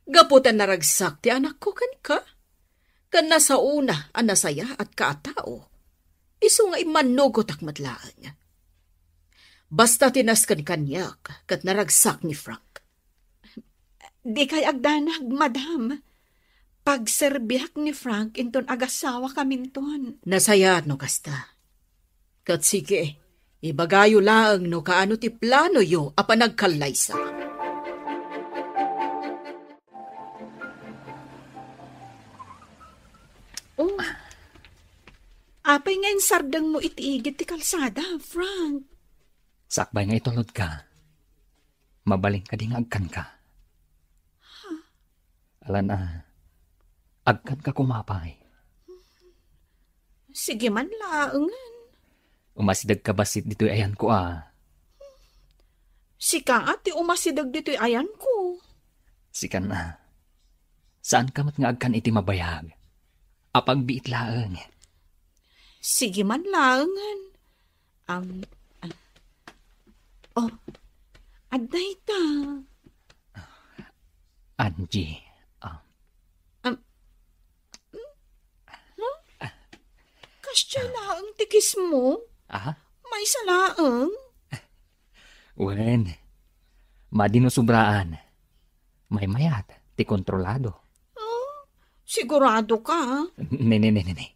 gapu ta naragsak ti anakko kenka, ken nasaona a nasayaatka a tao, isu nga immannugotak met laeng. Basta ti nasken kaniak ket naragsak ni Frank. Dikay agdanag, madam. Pagserbiak ni Frank inton agasawakaminton. Nasayaat no kasta. Ket sige, ibagayo laeng no kaano ti planoyo a panagkallaysa. Oh, apay nga insardengmo iti igid ti kalsada, Frank? Sakbay nga itulodka, mabalin kadi nga agkanka? Alan a, agkanka koma pay. Sige man laengen. Umasidegka bassit ditoy ayanko a. Sika a ti umasideg ditoy ayanko. Sikan a. Saanka met nga agkan iti mabayag. Apagbiit laeng. Sige man laengen. Am, ah. Oh, adda ita. Angie, ah. Am, hmm? Huh? Kasdiay laeng ti kiss mo? Ah? Maysa laeng? Wen, madi no sobraan. Maymayat ti kontrolado. Oh, sigurado ka? Ne, ne, ne, ne, ne.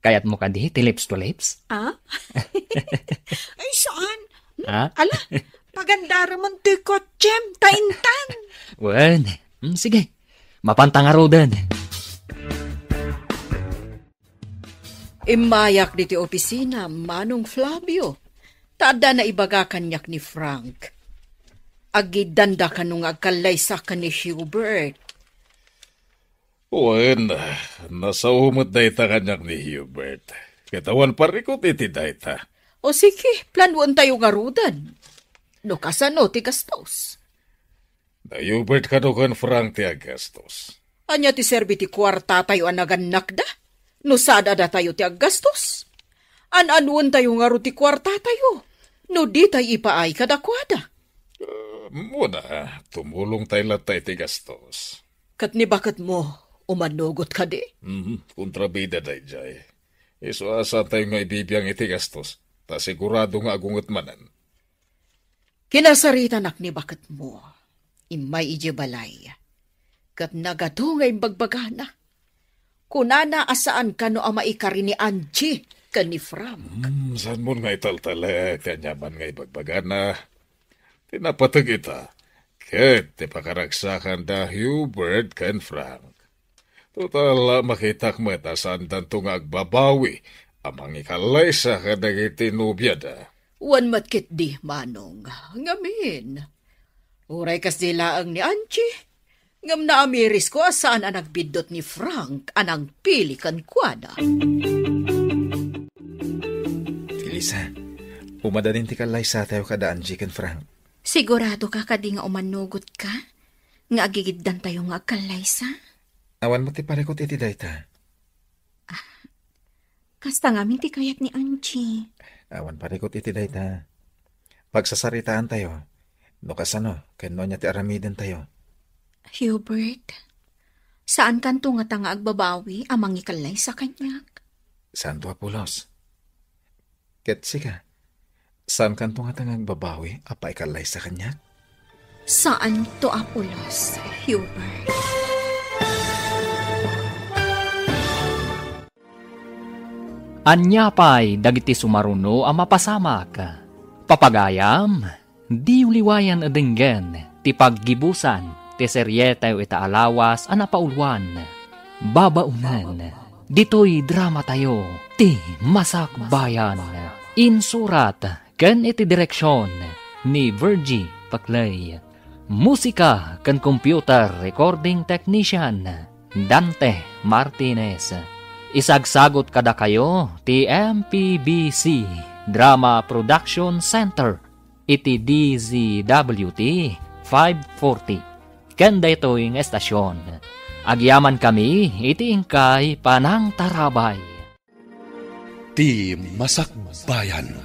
Kayatmo kadi ti lips to lips? Ah? Ay, saan? Hmm? Ah? Ala, pagandaramon ti kotsem, ta intan. Wen, hmm, sige. Mapanta ngaruden. Immayak ditoy opisina, Manong Flavio. Ta adda naibaga kaniak ni Frank. Agiddanda kano nga agkallaysa ken ni Hubert. Wen, nasao met dayta kaniak ni Hubert. Ket awan parikut iti dayta. O sige, planoentayo ngaruden. No kasano ti gastos? Ni Hubert kano ken Frank ti aggastos. Ania ti serbi ti kuartatayo a nagannakda? No sada datayo ti aggastos? An-anuentayo ngarud ti kuartatayo? No ditay ipaay kadakuada? Ah, muna, tumulongtay latta iti gastos. Ket ni baketmo, umanugot kadi? Mhm, kontrabida daydiay. Isu a saantayo nga ibibiang iti gastos, ta sigurado nga agunget manen. Kinasaritanak ni baketmo. Immay idiay balay. Ket nagadu nga imbagbagana. Kunana a saan kano a maikari ni Angie ken ni Frank. Hmm, saanmon nga italtalek ti aniaman nga ibagbagana. Ti napateg ita, ket ti pakaragsakan da Hubert ken Frank. Total, makitak met a saandanto nga agbabawi a mangikallaysa kadagiti nobiada. Wen met ketdi, Manong. Ngamin, uray kasdi laeng ni Angie, ngem naamirisko a saan a nagbiddut ni Frank a nangpili kenkuana. Elisa, umadanin ti kallaysatayo kada Angie ken Frank. Sigurado ka kadi nga umanugot ka nga agigiddantayo nga agkallaysa? Awan met ti parikut iti dayta. Ah, kasta ngamin ti kayat ni Angie. Awan parikut iti dayta. Pagsasaritaantayo. No kasano, ken no ania ti aramidentayo. Hubert, saankanto ngata nga agbabawi a mangikallaysa kaniak? Saanto a pulos. Ket sika, saankanto ngata nga agbabawi a paikallaysa kaniak? Saanto a pulos, Hubert. Ania pay dagiti sumaruno a mapasamak? Papagayam, diyo liwayan a denggen ti paggibusan ti serietayo ita a lawas a napauluan, Babaonen. Ditoy dramatayo, ti Masakbayan. Insurat ken iti direksion ni Virgie Paclay. Musika ken computer recording technician, Dante Martinez. Isagsagut kadakayo ti M P B C Drama Production Center iti D Z W T five forty. Ken daytoy nga estasion, agyamankami iti inkay panangtarabay. Ti Masakbayan.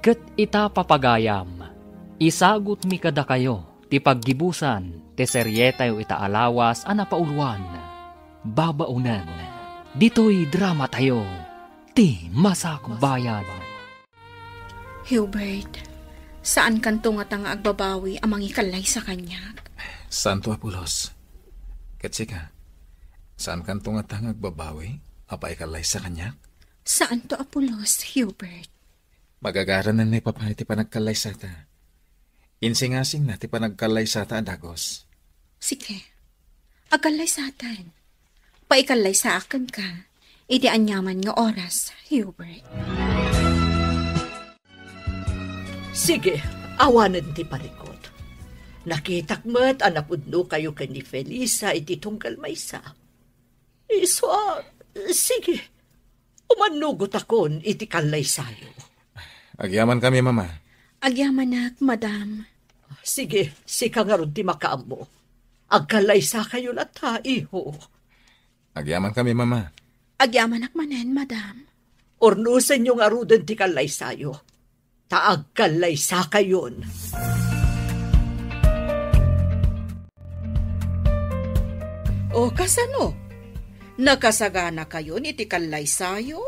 Ket ita, papagayam, isagutmi kadakayo ti paggibusan ti serietayo ita a lawas a napauloan, Babaonen, ditoy dramatayo, Ti Masakbayan. Hubert, saankanto ngata nga agbabawi a mangikallaysa kaniak? Saanto, Apolos. Ket sika, saankanto ngata nga agbabawi a paikallaysa kaniak? Saanto, Apolos, Hubert. Magagaranenna ni Papa iti panagkallaysata. Insingasingna ti panagkallaysata a dagus. Sige, agkallaysatan. Paikallaysaak kenka iti aniaman nga oras, Hubert. Sige, awanen ti parikut. Nakitak met a napudnokayo ken ni Felisa iti tunggal maysa. Isu a, sige, umannugotakon iti kallaysayo. Agyamankami, Mama. Agyamanak, Madam. Sige, sika ngarud ti makaammo. Agkallaysakayo latta, iho. Agyamankami, Mama. Agyamanak manen, Madam. Urnosenyo ngaruden ti kallaysayo, ta agkallaysakayon. O, kasano? Nakasaganakayon iti kallaysayo?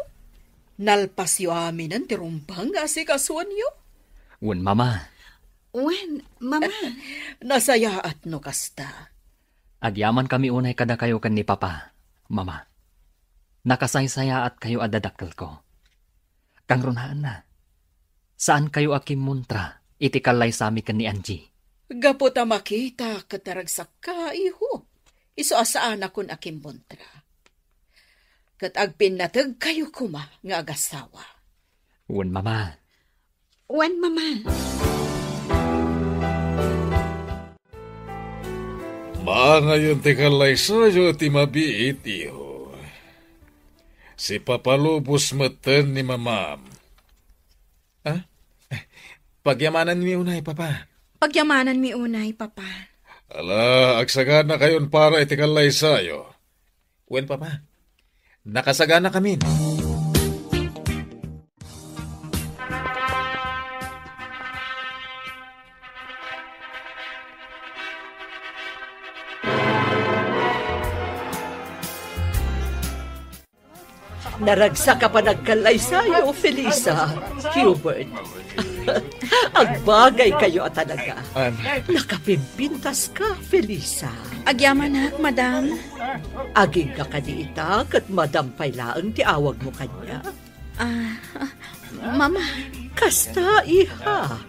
Nalpasyo aminen ti rumbeng nga asikasuenyo? Wen, Mama. Wen, Mama. Nasayaat no kasta. Agyamankami unay kadakayo ken ni Papa, Mama. Nakasaysayaatkayo a dadakkelko. Kangrunaanna, saankayo a kimmuntra iti kallaysami ken ni Angie. Gapu ta makita ket naragsakka, iho, isu a saanakon a kimmuntra. Ket agpinnategkayo koma nga agasawa. Wen, Mama. Wen, Mama. Maangayon ti kallaysayo ti mabiit, iho. Sipapalubos metten ni Mamam. Ah? Pagyamananmi unay, Papa. Pagyamananmi unay, Papa. Ala, agsaganakayon para iti kallaysayo. Wen, Papa. Nakasaganakamin. Naragsak a panagkallaysayo, Felisa, Hubert. Agbagaykayo a talaga. An- Nakapimpintaska, Felisa. Agyamanak, Madam. Agingga kadi ita ket Madam pay laeng ti awagmo kaniak? Ah, ah, Mama. Kasta, iha.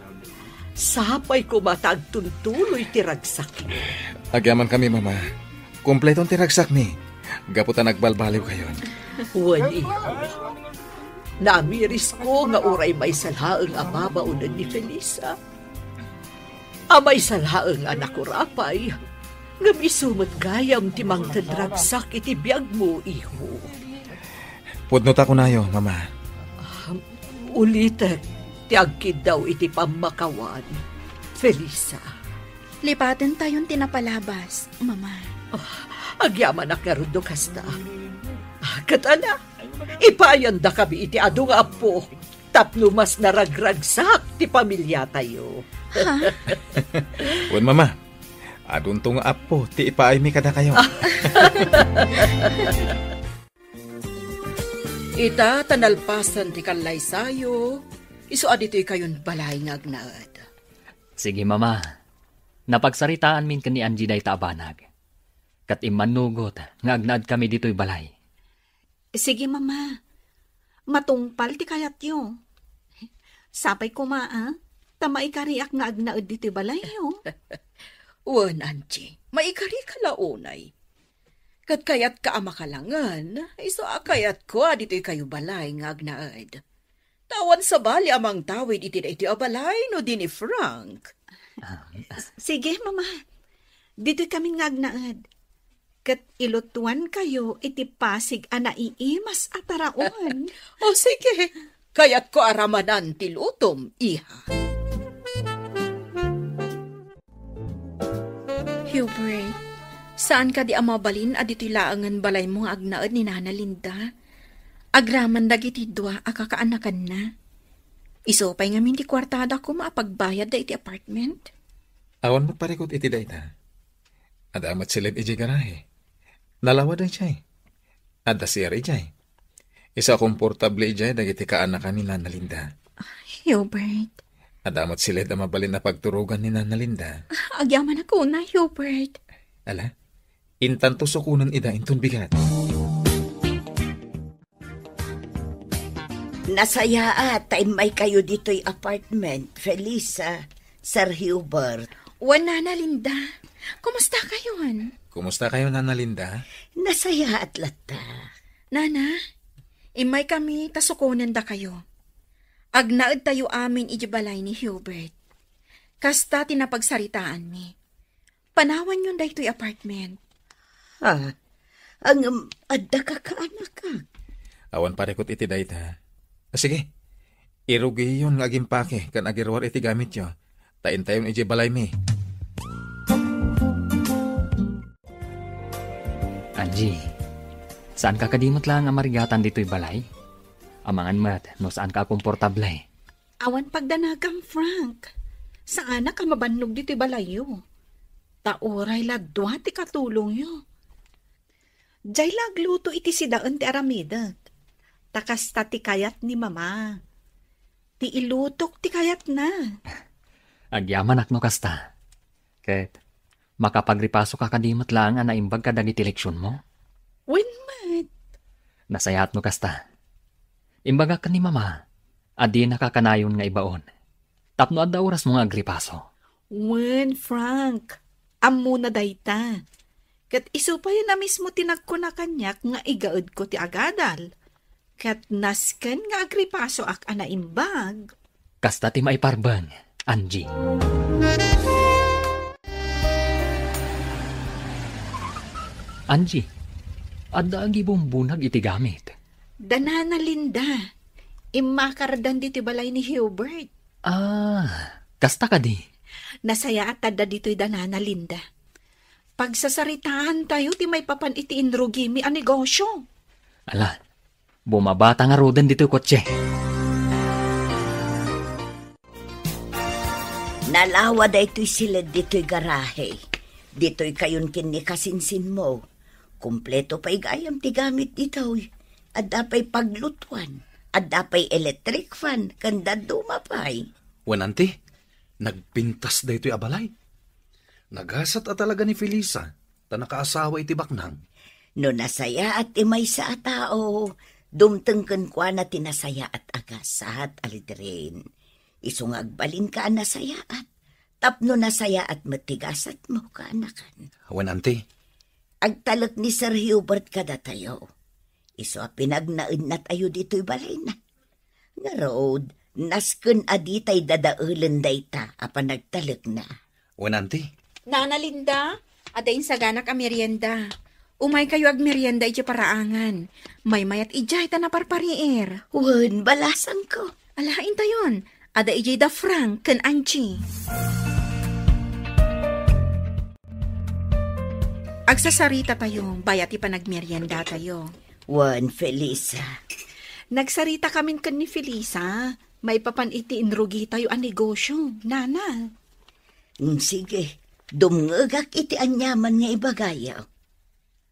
Sapay koma ta agtuntuloy ti ragsakyo. Agyamankami, Mama. Kompleton ti ragsakmi. Gapu ta nagbalbaliwkayon. Wen, iho. Naamirisko nga uray maysa laeng a babaonen ni Felisa, a maysa laeng a nakurapay, ngem isu met gayam ti mangted ragsak iti biagmo, iho. Pudno ta kunayo, Mama. Ah, ulitek ti agkiddaw iti pammakawan, Felisa. Lipatentayon ti napalabas, Mama. Ah, agyamanak ngarud no kasta. Ah, ket ala, ipaayandakami iti adu nga appo tapno mas naragragsak ti pamiliatayo. Ha? Wen, Mama, adunto nga appo ti ipaaymi kadakayo. Ita ta nalpasen ti kallaysayo, isu a ditoykayon balay nga agnaed. Sige, Mama. Napagsaritaanmin ken ni Angie dayta a banag. Ket immannugot nga agnaedkami ditoy balay. Sige, Mama. Matungpal ti kayatyo. Sapay koma, a, ta maikariak nga agnaed ditoy balayyo. Wen, Angie, maikarika la unay. Ket kayatka a makalangen, isu a kayatko a ditoy kayo balay nga agnaed. Ta awan sabali a mangtawid iti daytoy a balay no di ni Frank. Ah. Sige, Mama. Ditoy kami nga agnaed. Ket ilutuan kayo iti pasig a naiimas a taraon. O sige, kayatko a ramanan ti lutom, iha. Hubert, saan kadi a mabalin a ditoy laengen balaymo nga agnaed ni Nana Linda? Agraman dagiti dua a kakaanakanna. Isu pay ngamin ti kuartada koma a pagbayadda iti apartment. Awan met parikut iti dayta. Adda met siled idiay garahe. Nalawa daydiay. Adda C R idiay. Isu a komportable idiay dagiti kaanakan ni Nana Linda. Hubert. Adda met siled a mabalin a pagturogan ni Nana Linda. Agyamanak unay, Hubert. Ala, intanto sukonen ida inton bigat. Nasayaat ta immay kayo ditoy apartment, Felisa, Sir Hubert. Wen, Nana Linda. Kumusta kayon? Kumusta kayo, Nana Linda? Nasayaat latta. Nana, immay kami ta sukonen dakayo. Agnaed tayo amin iti balay ni Hubert. Kasta ti napagsaritaanmi. Panawanyon daytoy apartment. Ah, ngem adda kakaanakak. Awan parikut iti dayta. Ah, sige, irugiyon nga agimpake ken agiruar iti gamityo. Ta intayon iti balaymi. Angie, saan ka kadi met laeng a marigatan ditoy balay? Amangan met no saan ka komportable. Awan pagdanagam, Frank. Saanak a mabannog ditoy balayyo. Ta uray la dua ti katulongyo. Diay la agluto iti sidaen ti aramidek. Ta kasta ti kayat ni Mama. Ti ilutok ti kayatna. Agyamanak no kasta. Ket makapagripaso ka kadi met laeng a naimbag kadagiti leksionmo? Wen met. Nasayaat no kasta. Imbagak ken ni Mama a dinaka kanayon nga ibaon tapno adda orasmo nga agripaso. Wen, Frank, ammona dayta. Ket isu pay a mismo ti nagkuna kaniak nga igaedko ti agadal. Ket nasken nga agripasoak a naimbag. Kasta ti maiparbeng, Angie. Angie, adda agibumbunag iti gamit. Da Nana Linda, immakardan ditoy balay ni Hubert. Ah, kasta kadi? Nasayaat adda ditoy da Nana Linda. Pagsasaritaantayo ti maipapan iti inrugimi a negosyo. Ala, bumabata ngaruden ditoy kotse. Nalawa daytoy siled ditoy garahe. Ditoy kayon ken ni kasinsinmo. Kompleto pay gayam ti gamit ditoy. Adda pay paglutuan, adda pay electric fan, ken dadduma pay. Wen, anti, nagpintas daytoy a balay. Nagasat a talaga ni Felisa ta nakaasawa iti baknang. No nasayaat ti maysa a tao, dumteng kenkuana ti nasayaat a gasat, Aldrin. Isu nga agbalinka a nasayaat, tapno nasayaat met ti gasatmo, kaanakan. Wen, anti. Agtalek ni Sir Hubert kadatayo. Isu a pinagnaednatayo ditoy balayna. Ngarud, nasken a ditay dadaelen dayta a panagtalekna. Wen, anti. Nana Linda, adda insaganak a merienda. Umaykayo agmerienda iti paraangan. Maymayat idiay ta naparpariir. Wen, balasangko. Ala, intayon. Adda idiay da Frank ken Angie. Agsasarita tayo, bayat ti panagmerienda tayo. Wen, Felisa. Nagsarita kamin ken ni Felisa, maipapan iti inrugi tayo a negosyo, Nana. Mm, sige, dumngegak iti aniaman nga ibagayo.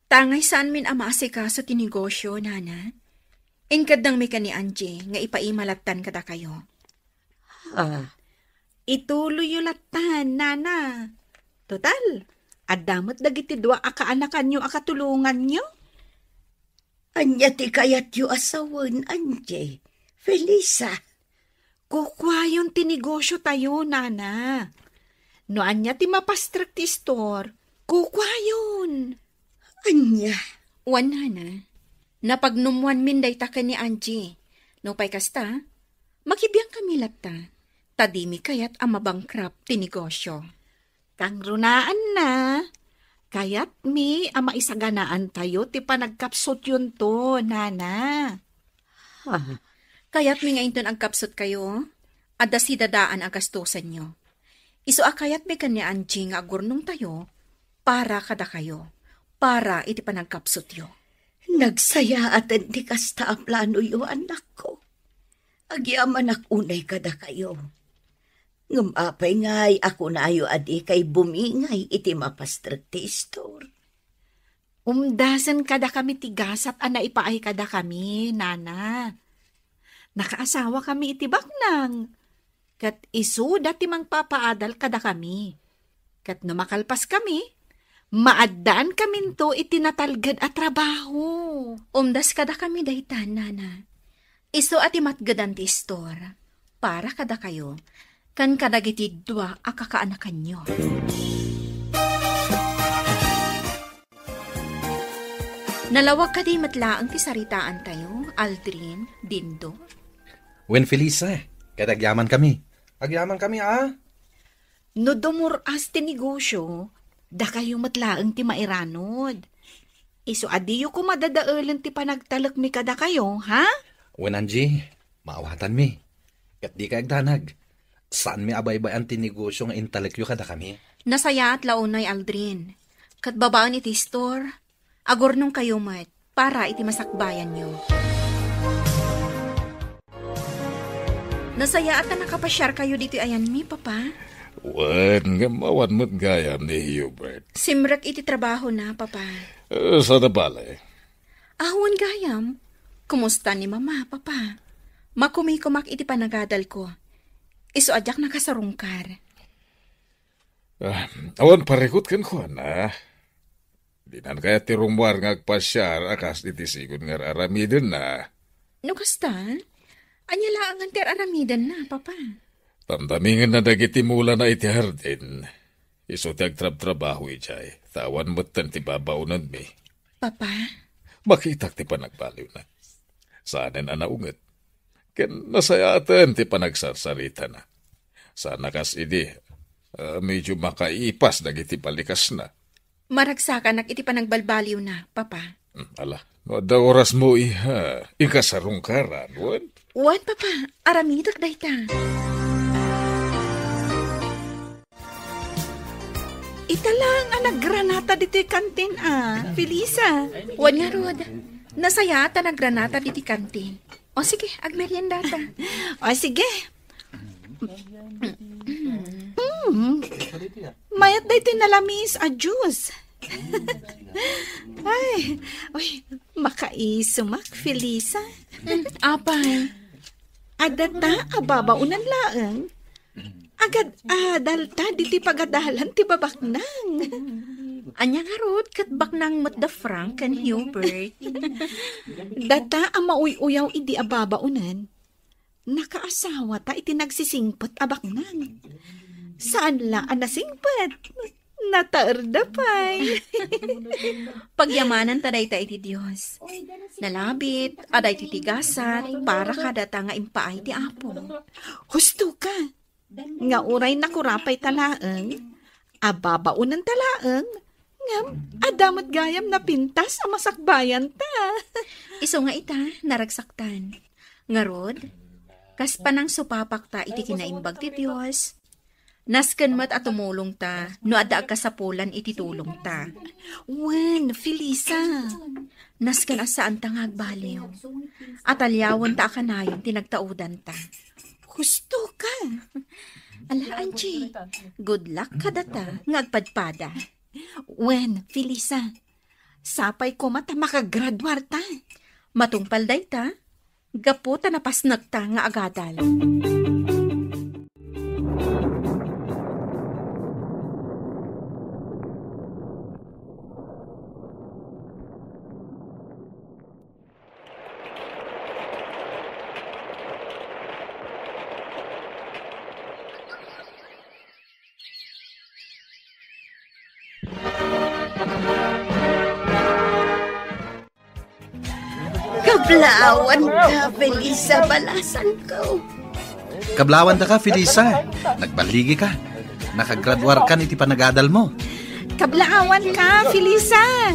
Tangay saanmin a maasikaso ti negosyo, Nana. Inkeddengmi ken ni Angie nga ipaima lattan kadakayo. Ah, ituloyyo lattan, Nana. Total, adda met dagiti dua a kaanakanyo a katulonganyo. Ania ti kayatyo a sawen, Angie? Felisa? Kukuayon ti negosyo tayo, Nana. No ania ti mapastrek ti istor, kukuayon. Ania? Wen, nana. Napagnummoanmin dayta ken ni Angie. Nupay kasta, makibiangkami latta. Ta dimi kayat a mabankrupt ti negosyo. Kangrunaanna, kayatmi a maisaganaantayo ti panagkapsutyonto, nana. Ah. Kayatmi nga inton agkapsutkayo, adda sidadaan a gastusenyo. Isu a kayatmi ken ni Angie nga agurnongtayo para kadakayo, para iti panagkapsutyo. Nagsayaaten ti kasta a planoyo, anakko. Agyamanak unay kadakayo. Ngem apay ngay a kunayo a dikay bumingay iti mapastrek ti istor? Umdasen kadakami ti gasat a naipaay kadakami, nana. Nakaasawakami iti baknang, ket isuda ti mangpapaadal kadakami. Ket no makalpaskami, maaddaankaminto iti natalged a trabaho. Umdas kadakami dayta, nana. Isu a ti matgedan ti istor para kadakayo ken kadagiti dua a kakaanakanyo. Nalawag kadi met laeng ti saritaantayo, Aldrin, Dindo? Wen, Felisa, ket agyamankami. Agyamankami, a? No dumur-as ti negosyo, dakayo met laeng ti mairanod. Isu a diyo koma dadaelen ti panagtalekmi kadakayo, ha? Wen, Angie, maawatanmi. Ket dikay agdanag. Saanmi a baybay-an ti negosyo nga intalekyo kadakami. Nasayaat la unay, Aldrin. Ket babaen iti istor, agurnongkayo met para iti masakbayanyo. Nasayaat a nakapasiarkayo ditoy ayanmi, Papa. Wen, ngem awan met gayam ni Hubert. Simrek iti trabahona, Papa. Eh, saan a bale? Awan gayam. Kumusta ni Mama, Papa? Makumikomak iti panagadalko. Isu a diak nakasarungkar. Ah, awan parikut kenkuana. Dinan kayat ti rummuar nga agpasiar a kas iti sigud nga ar-aramidenna. No kasta, ania laengen ti ar-aramidenna, Papa? Tamdamingenna dagiti mulana iti hardin. Isu ti agtrabtrabaho idiay, ta awan metten ti babaonenmi. Papa? Makitak ti panagbaliwna. Saanen a naunget. Ken nasayaaten ti panagsarsaritana. Saan a kas idi, ah, medyo makaipas dagiti balikasna. Maragsakanak iti panagbalbaliwna, Papa. Hmm, ala, no adda orasmo, iha, ikasarungkaran, wen? Wen, Papa, aramidek dayta. Ita laeng a naggranata ditoy kantin, a, Felisa. Wen ngarud, nasayaat a naggranata ditoy kantin. O sige, agmeriendata. O sige. Mm. Mayat daytoy nalamis a juice. Ay, uy, makaisumak, Felisa. Mm, apay? Adda ta a babaonan laeng. Agad-adal ta diti pagadalan ti babaknang. Ania ngarud, ket baknang met da Frank ken Hubert? Data a mauy-uyaw idi a babaonan, nakaasawata iti nagsisingpet a baknang. Saan la a nasingpet, nataerda pay. Pagyamananta dayta iti Dios. Nalabit a daytoy ti gasat para kadata nga impaay ti Apo. Husto ka. Nga uray nakurapay ta laeng, a babaonen ta laeng, ngem adda met gayam napintas a masakbayan ta. Isu nga ita, naragsaktan. Ngarud, kas panangsupapakta iti kinaimbag ti Dios, nasken met a tumulongta no adda agkasapulan iti tulongta. Wen, Felisa. Nasken a saanta nga agbaliw. Ataliawenta a kanayon ti nagtaudanta. Husto ka. Ala, Angie, good luck kadata nga agpadpada. Wen, Felisa, sapay koma ta makagraduar ta. Matungpal dayta, gapu ta napasnekta nga agadal. Kablaawanka, Felisa, balasangko. Kablaawanka, Felisa. Nagballigika. Nakagraduarkan iti panagadalmo. Kablaawanka, Felisa.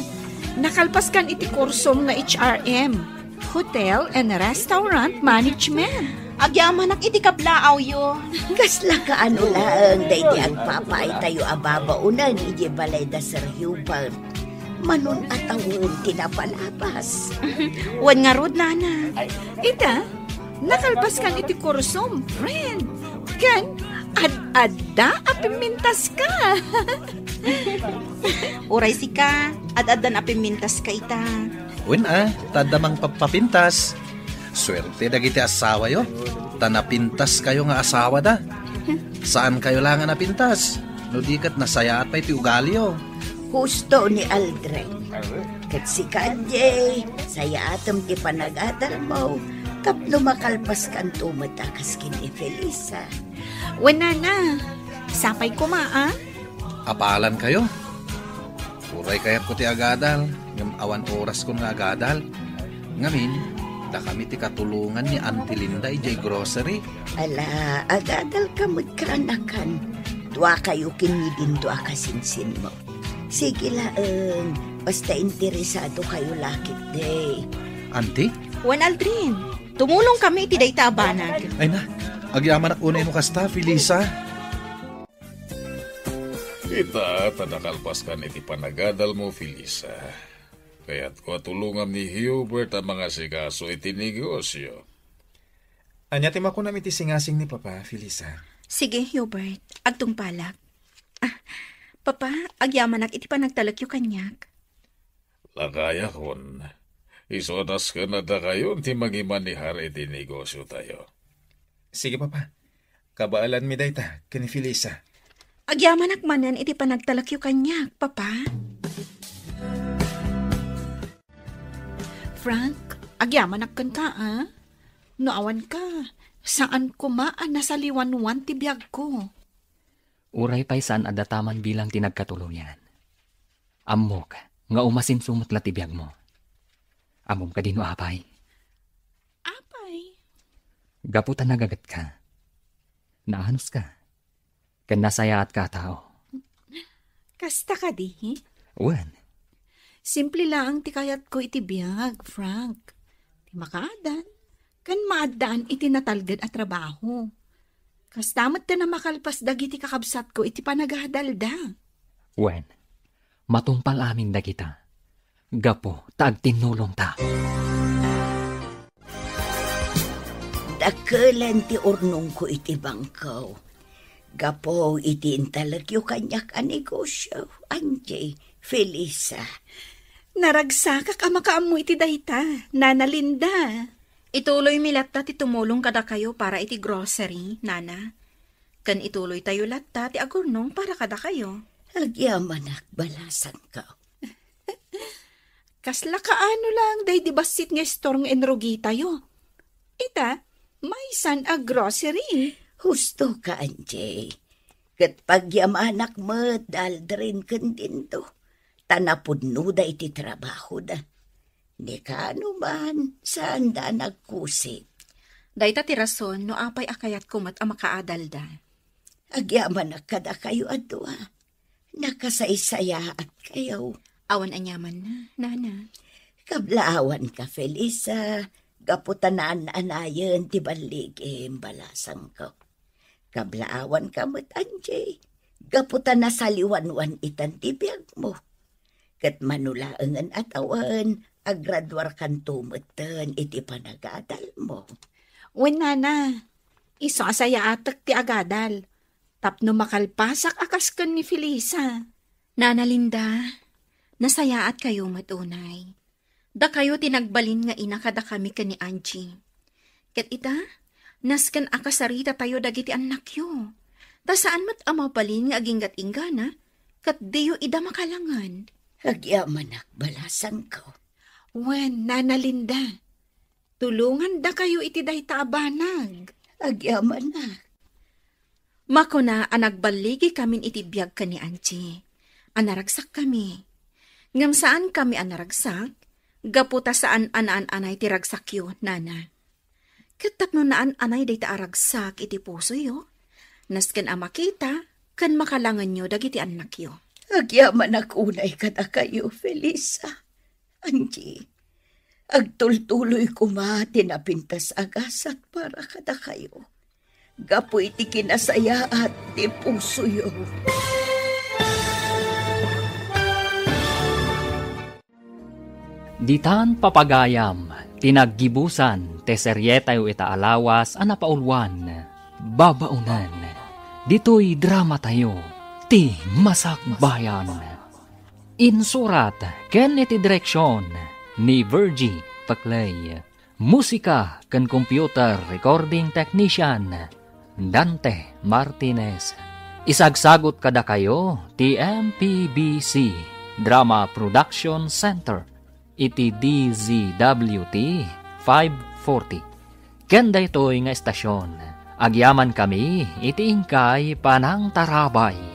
Nakalpaskan iti kursom nga H R M, Hotel and Restaurant Management. Agyamanak iti kablaawyo. Kasla kaano laeng daydi agpapaaytayo a babaonen idiay balay da Sir Hubert. Manon a tawen ti napalabas. Wen ngarud, nana. Ita, nakalpaskan iti kursom, friend. Ken ad-adda a pimmintaska. Uray sika, ad-addan a pimmintaska ita. Wen a, ta adda mangpapapintas. Suerte dagiti asawayo, ta napintaskayo nga asawada. Saankayo la nga napintas, no di ket nasayaat pay ti ugaliyo. Husto ni Aldrin. Ket sika, Jay, sayaatem ti panagadalmo tapno makalpaskanto met a kas ken ni Felisa. Wen, nana, sapay koma, a? Apalankayo. Uray kayatko ti agadal, ngem awan oraskon nga agadal. Ngamin, dakami ti katulongan ni Auntie Linda idiay grocery. Ala, agadalka met, kaanakan. Duakayo ken ni Dindo a kasinsinmo. Sige laeng, basta interesadokayo la ketdi. Auntie? Wen, Aldrin, tumulongkami iti dayta a banag. Ay na, agyamanak unay no kasta, Felisa. Ita, ta nakalpaskan iti panagadalmo, Felisa. Kayatko a tulongam ni Hubert a mangasikaso iti negosyo. Ania ti makunam iti singasing ni Papa, Felisa? Sige, Hubert. Agtungpalak. Ah, Papa, agyamanak iti panagtalekyo kaniak. Lakayakon, isu a nasken a dakayon ti mangimanehar iti negosyotayo. Sige, Papa. Kabaelanmi dayta ken ni Felisa. Agyamanak manen iti panagtalekyo kaniak, Papa. Frank, agyamanak kenka, a? No awanka, saan koma a nasaliwanwan ti biagko. Uray pay saan a dataman bilang ti nagkatuloyan. Ammok nga umasinso met la ti biagmo. Ammom kadi no apay? Apay? Gapu ta nagagetka. Naanoska. Ken nasayaatka a tao. Kasta kadi? Wen. Simple laeng ti kayatko iti biag, Frank. Ti makaadal, ken maaddaan iti natalged a trabaho. Kasta met ti makalpas dagiti kakabsatko iti panagadalda. Wen, matungpal amin dagita. Gapu ta agtinnulongta. Dakelen ti urnongko iti bangko. Gapu iti intalekyo kaniak a negosyo, Angie, Felisa. Naragsakak a makaammo iti dayta, Nana Linda. Ituloymi latta ti tumulong kadakayo para iti grocery, Nana. Ken ituloytayo latta ti agurnong para kadakayo. Agyamanak, balasangko. Kasla kaano lang daydi bassit nga istor nga inrugitayo. Ita, maysan a grocery. Husto ka, Angie. Ket pagyamanak met da Aldrin ken Dindo, ta napudnoda iti trabahoda. Ni kaano man, saanda a nagkusig. Dayta ti rason no apay a kayatko met a makaadalda. Agyamanak kadakayo a dua. Nakasaysayaatkayo. Awan aniamanna, Nana. Kablaawanka, Felisa, gapu ta naan-anayen ti balligim, balasangko. Kablaawanka met, Angie, gapu ta nasaliwanwan itan ti biagmo. Ket mano laengen a tawen, agraduarkanto metten iti panagadalmo. Wen, Nana, isu a sayaatek ti agadal tapno makalpasak a kas ken ni Felisa. Nana Linda, nasayaatkayo met unay. Dakayo ti nagbalin nga ina kadakami ken ni Angie. Ket ita, nasken a kasaritatayo dagiti annakyo. Ta saan met a mabalin nga aginggat-inggana, ket diyo ida makalangan. Agyamanak, balasangko. Wen, Nana Linda, tulongandakayo iti dayta a banag. Agyamanak. Makuna a nagballigikamin iti biag ken ni Angie, a naragsakkami. Ngem saankami a naragsak, gapu ta saan a naan-anay ti ragsakyo, nana. Ket tapno naan-anay dayta a ragsak iti pusoyo, nasken a makita ken makalangenyo dagiti annakyo. Agyamanak unay kadakayo, Felisa. Angie, agtultuloy koma ti napintas a gasat para kadakayo. Gapu iti kinasayaat ti pusoyo. Ditan papagayam ti naggibusan ti serietayo ita a lawas a napauluan, Babaonen. Ditoy dramatayo, ti Masakbayan. Insurat ken iti direksion ni Virgie Paclay. Musika ken computer recording technician, Dante Martinez. Isagsagut kadakayo ti M P B C Drama Production Center iti D Z W T five forty. Ken daytoy nga estasion, agyamankami iti inkay panangtarabay.